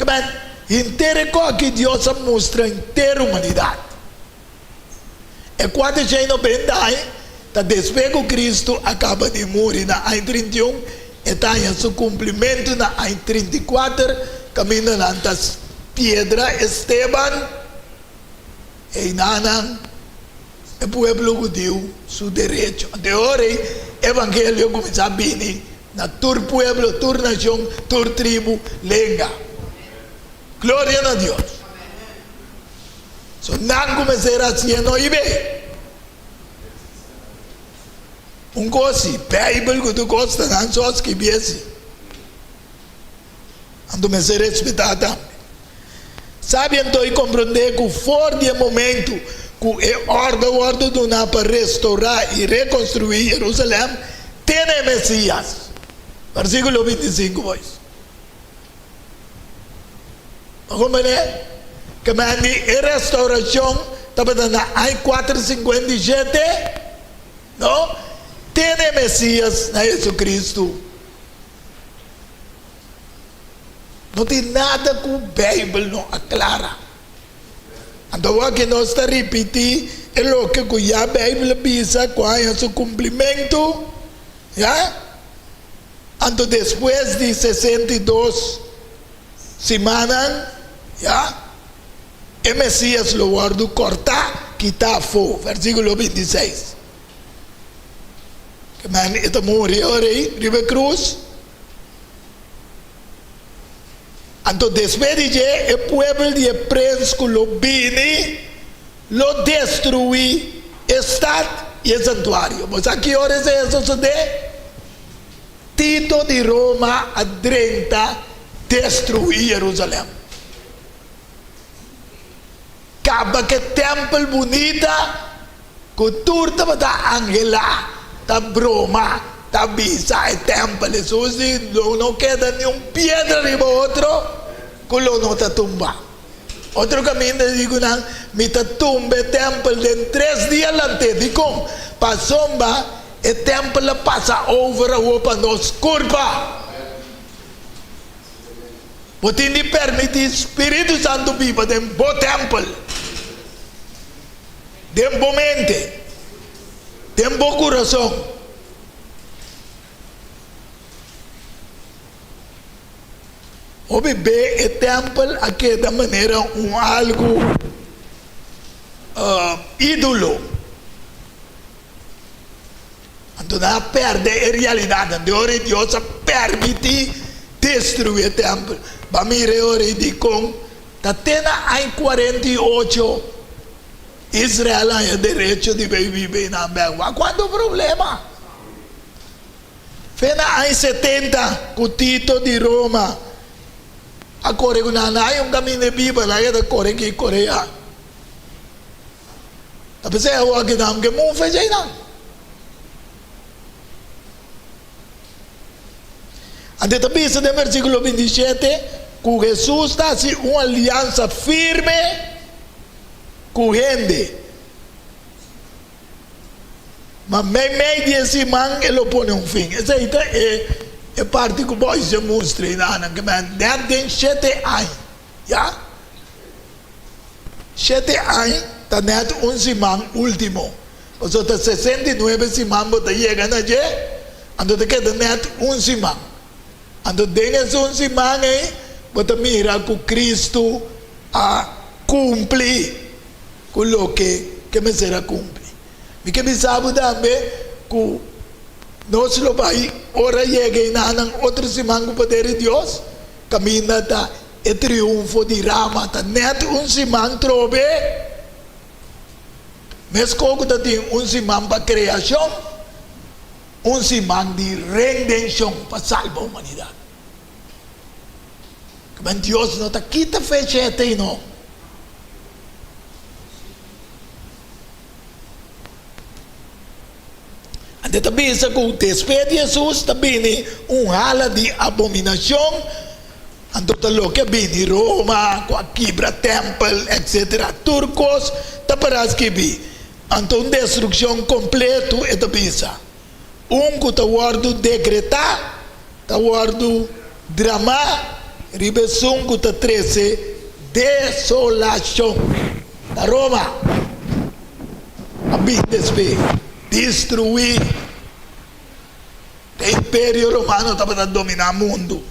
Kmen, henter e kos aki Dios a mustra henter humanidat. E kuater shei nobenta aña ta despues ku Kristu a kaba di muri na aña 31, e ta haña su kumplimentu na aña 34 kaminda nan ta piedra Esteban, einanan e pueblo hudiu su derecho. Anto e ora ei evangelio a kuminsá bini na tur pueblo, tur nashon, tur tribu, lenga. Gloria na Dios! So nan ku mester hasié no i be. Un kos si, Beibel ku tur kos ta nan so a skibié si. Anto mester respetá tambe. Sabi anto i komprondé ku for di e momentu ku e òrde wòrdu duná pa restourá i rekonstruí Jerusalèm te na e Mesías. Versíkulo 25, boys. Bo comprende? Ke men di e restauracion tabata na aña 457, no? Te na e Mesias, na Jesucristo. No tin nada cu Bijbel no a clara. Anto awor nos ta ripiti e loke cu ya Bijbel a bisa cu a haña su cumplimento, ya? Anto despues di 62 simannan, ya, e Mesias lo wòrdu kòrtá, kitá afó, versíkulo 26. Ke men e ta muri ora ei riba e krus. Anto despues di dje e puebel di e prens ku lo bini lo destruí e stat i e santuario. Bo sa ki ora esei a sosodé? Tito di Roma a drenta destruí Jerusalèm. Kaba ku e tèmpel bunita ku tur tabata anhelá, ta broma, ta bisa e tèmpel. Hesus di, Lo no keda ni un piedra riba otro ku lo no ta tumba. Otro kaminda di ku nan, Mi ta tumba e tèmpel den tres dia lant'é. Dikon? Pasobra e tèmpel a pasa over awor pa nos kurpa. Bo tin di permití Spiritu Santu biba den bo tèmpel, den bo mente, den bo kurason. Hopi be e tèmpel a keda manera un algu ídolo. Anto nan a pèrdè e realidatnan. Den ora ei Dios a pèrmití destruí e tèmpel. Bo a mira e ora ei dikon ta te na aña 48 Israel a haña derecho di bai biba einan bèk. Wak kuantu problema! Fe na aña 70 ku Tito di Roma a kore ku nan, nan haña un kaminda e biba, nan a keda kore aki kore ya. Ta p'esei awor ki nan ke mufe djei nan. Anto e ta bisa den versíkulo 27 ku Hesus ta hasi un aliansa firme ku hende. Ma meimei di e siman e lo pone un fin. Esei ta e e parti ku bo a mustra einan, ke men nèt den shete aña. Ya. Shete aña ta nèt un siman último. Pasobra ta 69 siman bo ta yega na dje, anto ta keda nèt un siman. Anto den esun siman ei bo ta mira ku Kristu a kumpli ku loke ke mester a kumpli. Mi ke bisa bo tambe ku nos lo bai ora yega einanan otro siman ku poder di Dios, kaminda ta E triunfo di Rama ta nèt un siman trobe, meskos ku ta tin un siman pa kreashon, un siman di rendenshon pa salba humanidat. Kimen Dios no ta kita fecha etei no. Ante ta bisa ku despues di Hesus ta bini un hala di abominashon, anto ta loke a bini Roma ku a kibra tèmpel etsetera. Tur kos ta para skibí. Anto un destrukshon kompletu e ta bisa. Un ku ta wòrdu dekretá ta wòrdu dramá riba esun ku ta trese desolashon. Ta Roma a bin despe destruí e Imperio Romano tabata dominá mundu.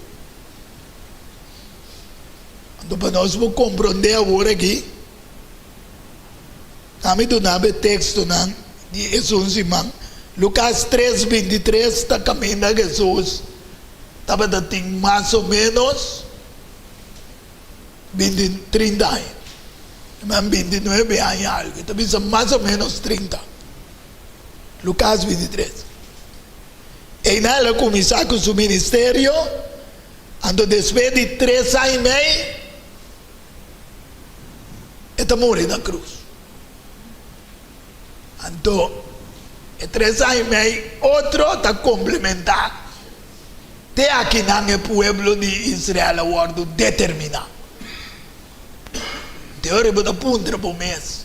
Anto pa nos por komprondé awor aki, Ami duna bo e tekstonan di esun siman. Lukas tres 23 ta kaminda Hesus tabata tin mas o ménos binti 30 aña. Nan 29 aña algu. E ta bisa mas o ménos 30. Lukas 23. Einan el a kuminsá ku su ministerio, anto despues di tres aña i mei, E ta muri na krus. Anto e tres aña i mei otro ta komplementá te akinan e pueblo di Israel a wòrdu determiná. Te ora bo ta puntra bo mes,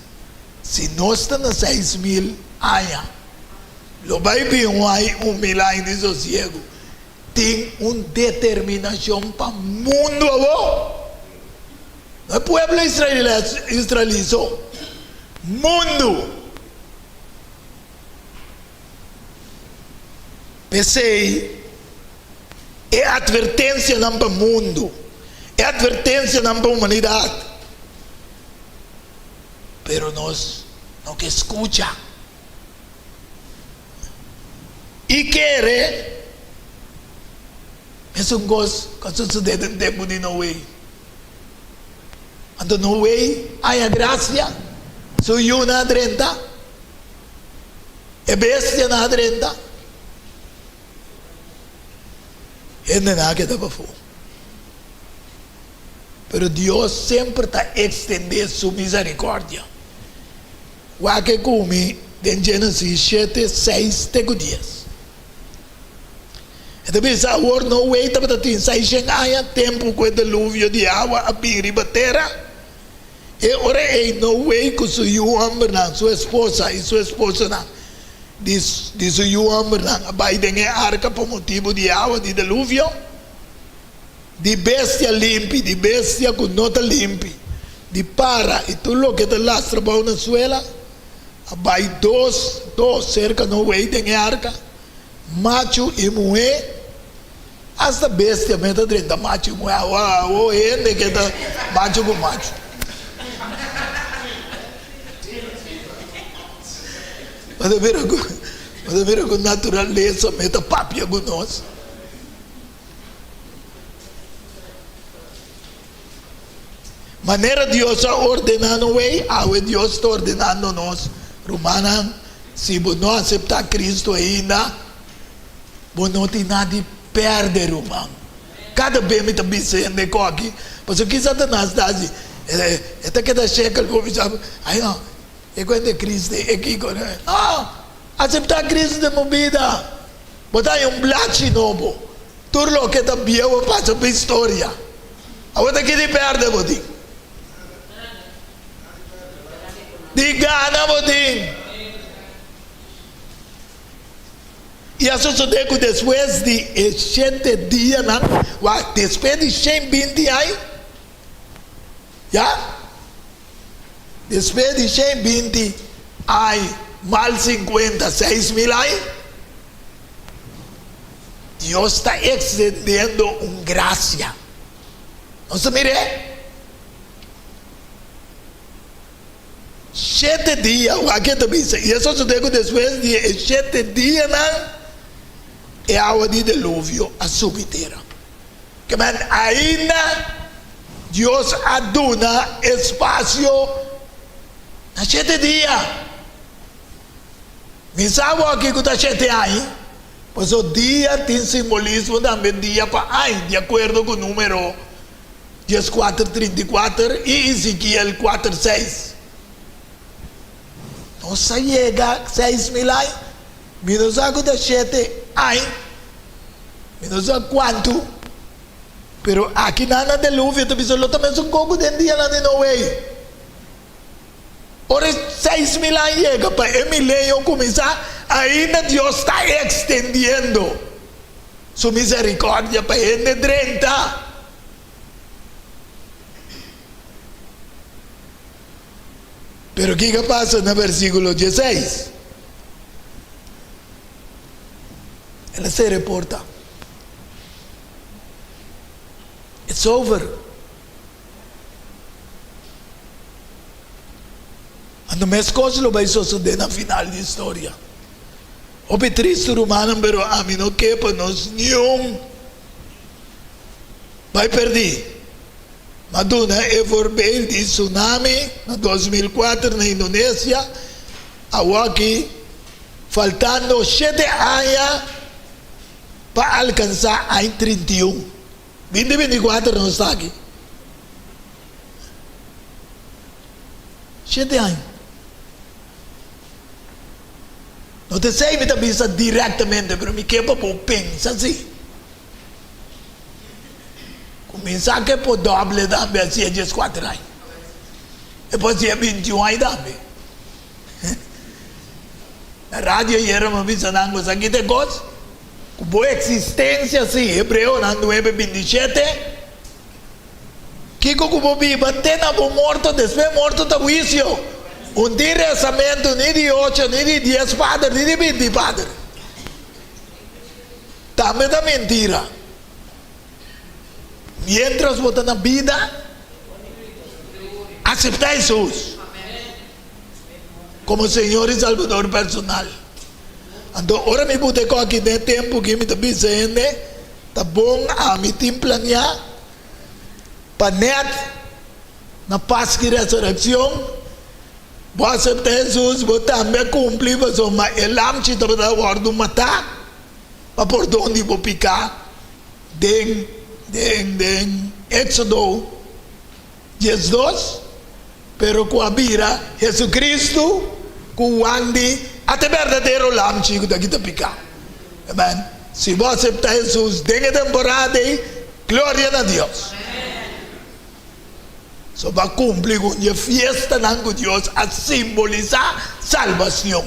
si nos ta na 6000 aña, lo bai bin un ai un mil aña di sosiegu? Tin un determinashon pa mundu awor. No e pueblo israelí so, mundu. P'esei e atvertensianan pa mundu, e atvertensianan pa humanidat, pero nos no ke skucha. I kere mesun kos ku a sosodé den tempu di Noe. Anto Noe haña grasia, su yunan a drenta, e bestianan a drenta, hendenan a keda pafó. Pero Dios semper ta ekstendé su miserikordia. Wak e ku mi den Genesis shete, seis te ku dies. E ta bisa, Awor Noe tabata tin seishen aña tempu ku e deluvio di awa a bin riba tera. E ora ei Noe ku su yu hòmbernan, su esposa i su esposonan di di su yu hòmbernan a bai den e arka pa motibu di awa di deluvio. Di bestia limpi, di bestia ku no ta limpi, di para i tur loke ta lastra bou na suela, a bai dos dos serka Noe den e arka, machu i muhé, asta bestia mes ta drenta machu i muhé, awor hende ke ta machu ku machu. Bo ta mira ku, bo ta mira ku naturalesa mes ta papia ku nos. Manera Dios a ordená Noe, awe Dios ta ordenando nos. Rumannan, si bo no aseptá Cristo ainda, bo no tin nada di pèrdè, ruman. Kada bes mi ta bisa hende koki, pasobra ki Satanas ta hasi? E ta keda shekel ku bo bisa, Ai no, e kuenta Cristo e kiko. No! Aseptá Cristo den bo bida. Bo ta haña un blachi nobo. Tur loke ta bieu a pasa pa historia. Awor ta ki di pèrdè bo tin? Di gana bo tin. I a sosodé ku despues di e shete dianan, wak, despues di shen binti aña, ya, despues di shen binti aña mal sinkuenta 6000 aña, Dios ta extendiendo un gracia. Nos ta mir'é? Shete dia, wak e ta bisa, i a sosodé ku despues di e shete dianan e awa di deluvio a subi tera. Kemen ainda Dios a duna espasio na shete dia. Mi sa bo aki ku ta shete aña, pasobra dia tin simbolismo tambe dia pa aña, di akuerdo ku Número dieskuater 34 i Ezekiel kuater seis. Nos a yega 6000 aña, mi no sa ku ta shete aña, mi no sa kuantu, pero aki nan na deluvio ta bisa lo ta mesun koko den dianan di Noe. Ora e 6000 aña yega pa e milenio kuminsá, ainda Dios ta ekstendiendo su miserikòrdia pa hende drenta. Pero kiko a pasa na versíkulo dieseis? El a sera e porta. It's over. Anto meskos lo bai sosodé na final di historia. Hopi tristu rumannan pero ami no ke pa nos niun bai perdí. Ma duna e voorbeeld di tsunami na 2004 na Indonesia, awoki faltando shete aña pa alkansá aña 31. Binti 24 nos ta aki. Shete aña. No ta esei mi ta bisa directamente, pero mi ke pa bo pensa si. Kuminsá ke por doble tambe asi e dieskuater aña. E por hasi e 21 aña tambe. Na radio ayera mi a bisa nan ku esaki ta e kos. Ku bo eksistensia si, Hebreonan nuebe 27, Kiko ku bo biba te na bo morto, despues morto ta huisio. Un tin resamentu ni di ocho, ni di dies pader, ni di binti pader. Tambe ta mentira. Mientras bo ta na bida, aseptá Hesus komo Señor i Salbador personal. Anto ora mi buta e koki den e tempu ki mi ta bisa hende, ta bon ami tin planiá pa nèt na Paski Resurekshon bo aseptá Hesus, bo tambe a kumpli pasobra e lamchi tabata wòrdu matá pa pordon di bo piká den den den Éksodo 12, pero ku a bira Jesucristo ku Juan di a ta e berdadero lamchi ku ta kita piká. Amen. Si bo aseptá Jesus den e temporada ei, gloria na Dios. So bo a kumpli ku un di e fiestanan ku Dios a simbolisá salbacion.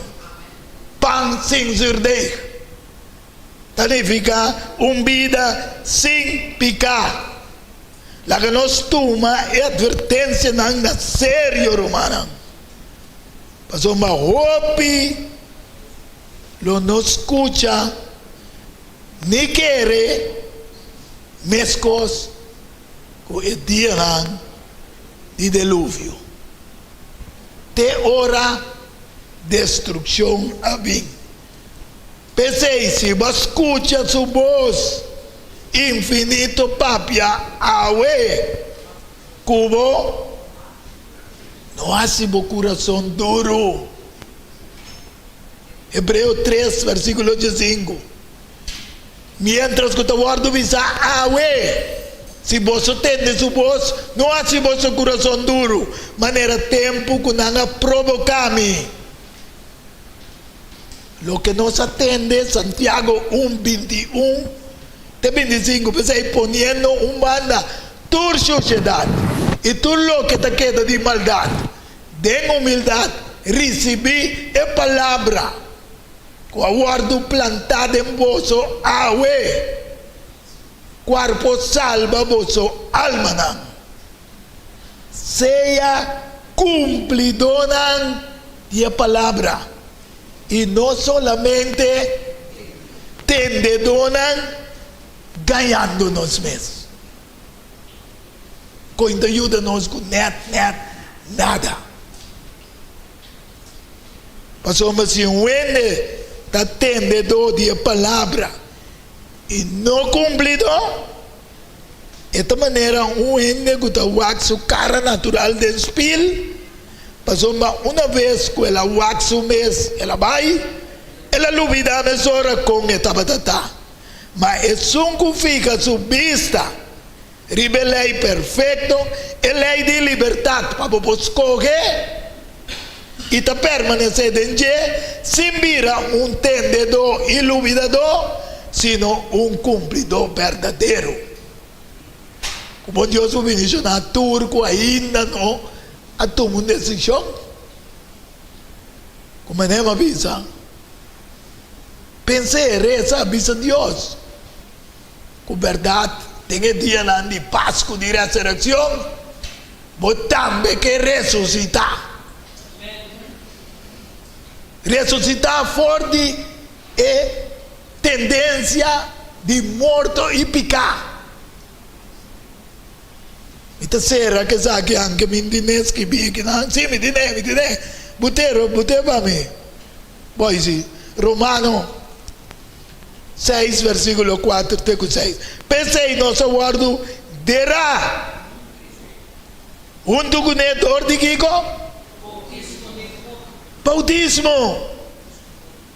Pan sin zuurdeeg ta nifiká un bida sin piká. Laga nos tuma e atvertensianan na serio, rumannan, pasobra hopi lo no skucha ni kere meskos ku e dianan di deluvio, te ora destrukshon a bin. P'esei, si bo a skucha su bos infinito papia awe ku bo, no hasi bo kurason duru. Hebreo tres, versíkulo diesinku. Miéntras ku ta wòrdu bisá awe, si boso tende su bos, no hasi boso kurason duru, manera tempu ku nan a proboká mi. Loke nos a tende, Santiago un, 21 te 25, P'esei, poniendo un banda tur shushedat i tur loke ta keda di maldat, den humildat risibí e palabra ku a wòrdu plantá den boso awe, kual por salba boso almanan. Sea kumplidónan di e palabra i no solamente tendedónan gañando nos mes. Kon ta yuda nos ku nèt nèt nada? Pasobra si un hende ta tendedó di e palabra i no kumplidó, E ta manera un hende ku ta wak su kara natural den spil, pasobra una bes ku el a wak su mes el a bai, el a lubidá mesora kon e tabata ta. Ma esun ku fika su bista riba e lei perfekto, e lei di libertat pa bo por skohe, i ta permanesé den dje sin bira un tendedó i lubidadó, sino un kumplidó berdadero. Ku bon Dios por bendishoná tur ku ainda no a tuma un desishon. Ku manera mi a bisa, Pens'é, resa, bisa Dios ku bèrdat den e dianan di Pasku di Resurekshon, Bo tambe ke resusitá. Resusitá for di e tendensia di morto i piká. Mi ta sera ku esaki anke mi tine skibí akinan. Sí, mi tine, mi tine. But'é, but'é pa mi. Boy, sí. Romano seis, versíkulo kuater te ku seis. P'esei nos a wòrdu derá. Huntu kuné dor di kiko? Boutismo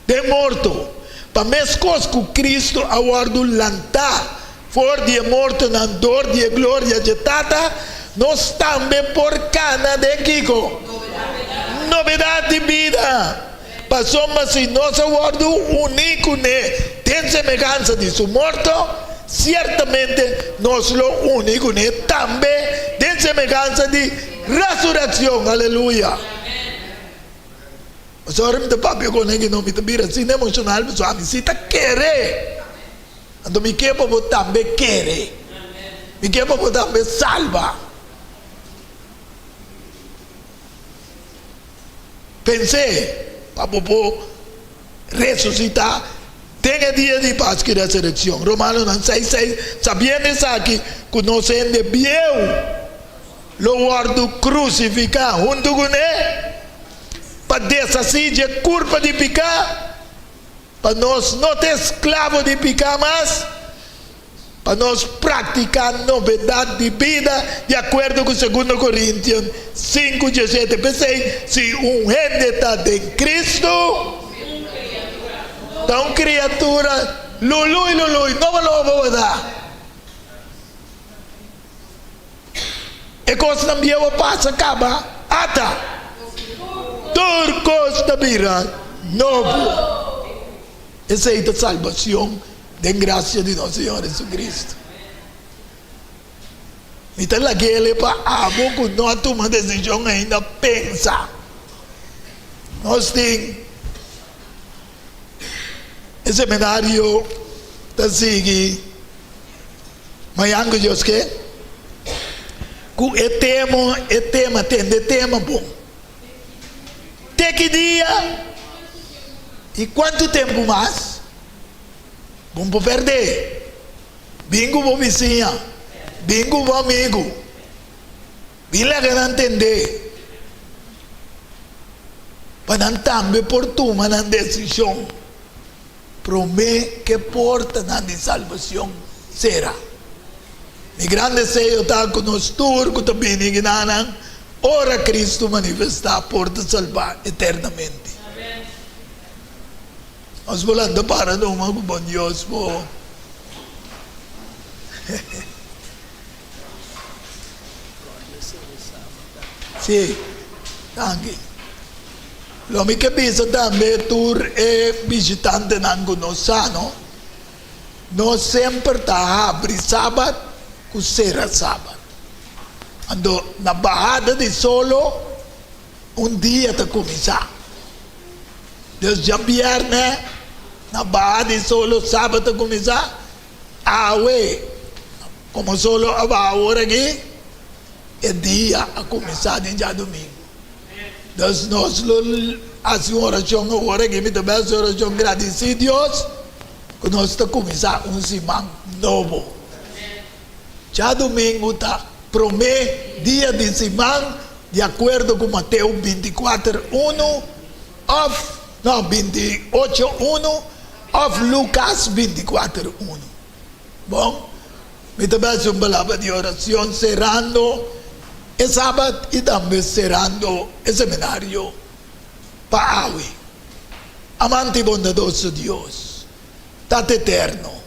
den morto. Pa meskos ku Kristu a wòrdu lantá for di e mortonan dor di e gloria dje Tata, nos tambe por kana den kiko? Nobedat di bida. Pasobra si nos a wòrdu uní kuné den semehansa di su morto, siertamente nos lo uní kuné tambe den semehansa di resurekshon. Aleluya! Pasobra ora mi ta papia ku nan no, mi ta bira asina emoshonal pasobra ami si ta kere. Anto mi ke pa bo tambe kere. Mi ke pa bo tambe salba. Pens'é pa bo por resusitá den e dia di Pasku i Resurekshon. Romanonan seis, seis, Sabiendo esaki, ku nos hende bieu lo wòrdu krusifiká huntu kuné, pa deshasí dje kurpa di piká, pa nos no ta esklabo di piká mas, Pa nos praktiká novedat di bida di akuerdo ku Segundo Korintion sinku diesete. P'esei, si un hende ta den Kristu, ta un kriatura lului lului, nobo nobo bo ta. E kosnan bieu a pasa kaba, ata tur kos ta bira nobo. Esei ta salbacion den gracia di nos Señor Jesucristo. Mi ta lag'ele pa abo cu no a tuma decision ainda pensa. Nos tin e seminario ta sigui mañan cu Dios ke. Ku e temo e tema tende e tema bon. Te ki dia i kuantu tempu mas? Bon por pèrdè. Bin ku bo bisiña, bin ku bo amigu, bin laga nan tende pa nan tambe por tuma nan desishon promé ku e portanan di salbashon sera. Mi gran deseo ta ku nos tur ku ta bini ginanan ora Kristu manifestá por ta salbá eternamente. Nos por lanta para numa ku bon Dios por. Sí, danki. Lo mi ke bisa tambe tur e bishitantenan ku nos sa, no? Nos semper ta habri sabat ku sera sabat. Anto na bahada di solo un dia ta kuminsá. Dus djabièrnè na baha di solo sabat ta kuminsá. Awe, komo solo a baha awor aki, e dia a kuminsá di djadumingu. Dus nos lo hasi un orashon awor aki, mi ta bai hasi orashon gradisí Dios ku nos ta kuminsá un siman nobo. Djadumingu ta promé dia di siman di akuerdo ku Mateo 24, unu òf no 28, unu òf Lukas 24, unu. Bon, mi ta bai hasi un palabra di orashon serando e sabat i tambe serando e seminario pa awe. Amante i bondadoso Dios, Tata Eterno,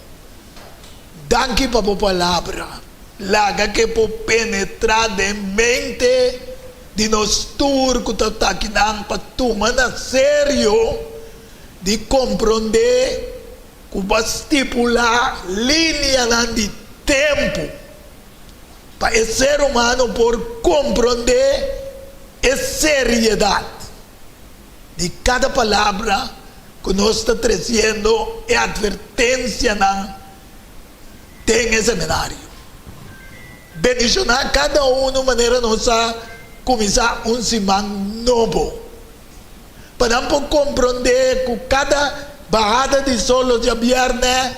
danki pa bo palabra. Laga ke por penetrá den mente di nos tur ku ta takinan pa tuma na serio di komprondé ku bo a stipulá linianan di tempu pa e ser humano por komprondé e seriedat di kada palabra ku nos ta tresiendo e atvertensianan den e seminario. Bendishoná kada unu manera nos a kuminsá un siman nobo. Pa nan por komprondé ku kada bahada di solo djabièrnè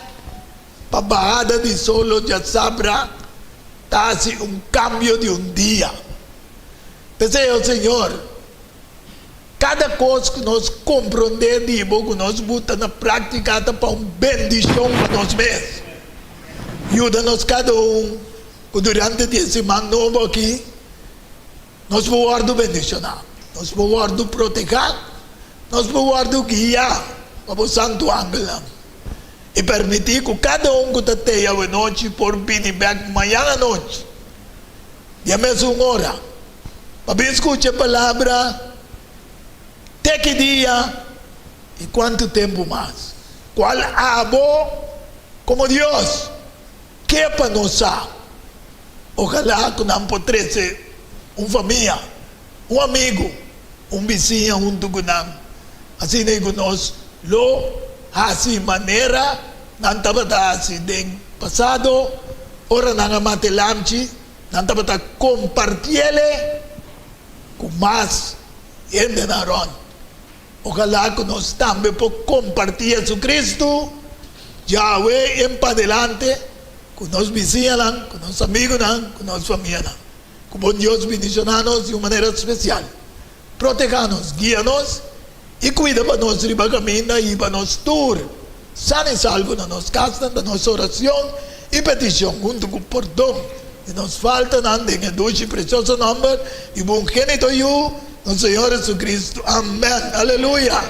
pa bahada di solo djasabra ta hasi un kambio di un dia. P'esei, o Señor, kada kos ku nos komprondé di bo, ku nos buta na práktika ta pa un bendishon pa nos mes. Yuda nos kada un ku durante di e siman nobo aki, Nos por wòrdu bendishoná, nos por wòrdu protehá, nos por wòrdu guiá pa bo santu angelnan. I permití ku kada un ku ta tei awenochi por bini bèk mañan anochi, di e mesun ora, pa bin skucha e palabra te ki dia i kuantu tempu mas, kual abo komo Dios ke pa nos sa. Ojalá ku nan por trese un famia, un amigu, un bisiña huntu ku nan, asina i ku nos lo hasi manera nan tabata hasi den pasado, ora nan a mata e lamchi, nan tabata kompartiele ku mas hendenan rònt. Ojalá ku nos tambe por kompartí Jesucristo djawe en padelante ku nos bisiñanan, ku nos amigunan, ku nos famianan. Ku bon Dios bindishoná nos di un manera spesial. Protehá nos, guia nos i kuida pa nos riba kaminda i hiba nos tur san i salvo na nos kasnan ta nos oracion i peticion hunto ku pordon di nos faltanan den e dushi i precioso nomber di bo ungenito Yu, nos Señor Jesucristo. Amen. Aleluya!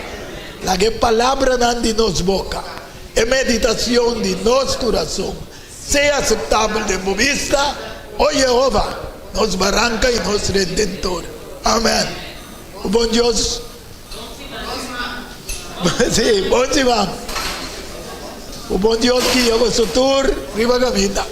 Laga e palabranan di nos boca, e meditacion di nos curason sea aceptabel den bo bista, o Jehova, nos Baranca i nos Redentor. Amen. Ku bon Dios. Sí, bon siman. Ku bon Dios guia boso tur riba caminda.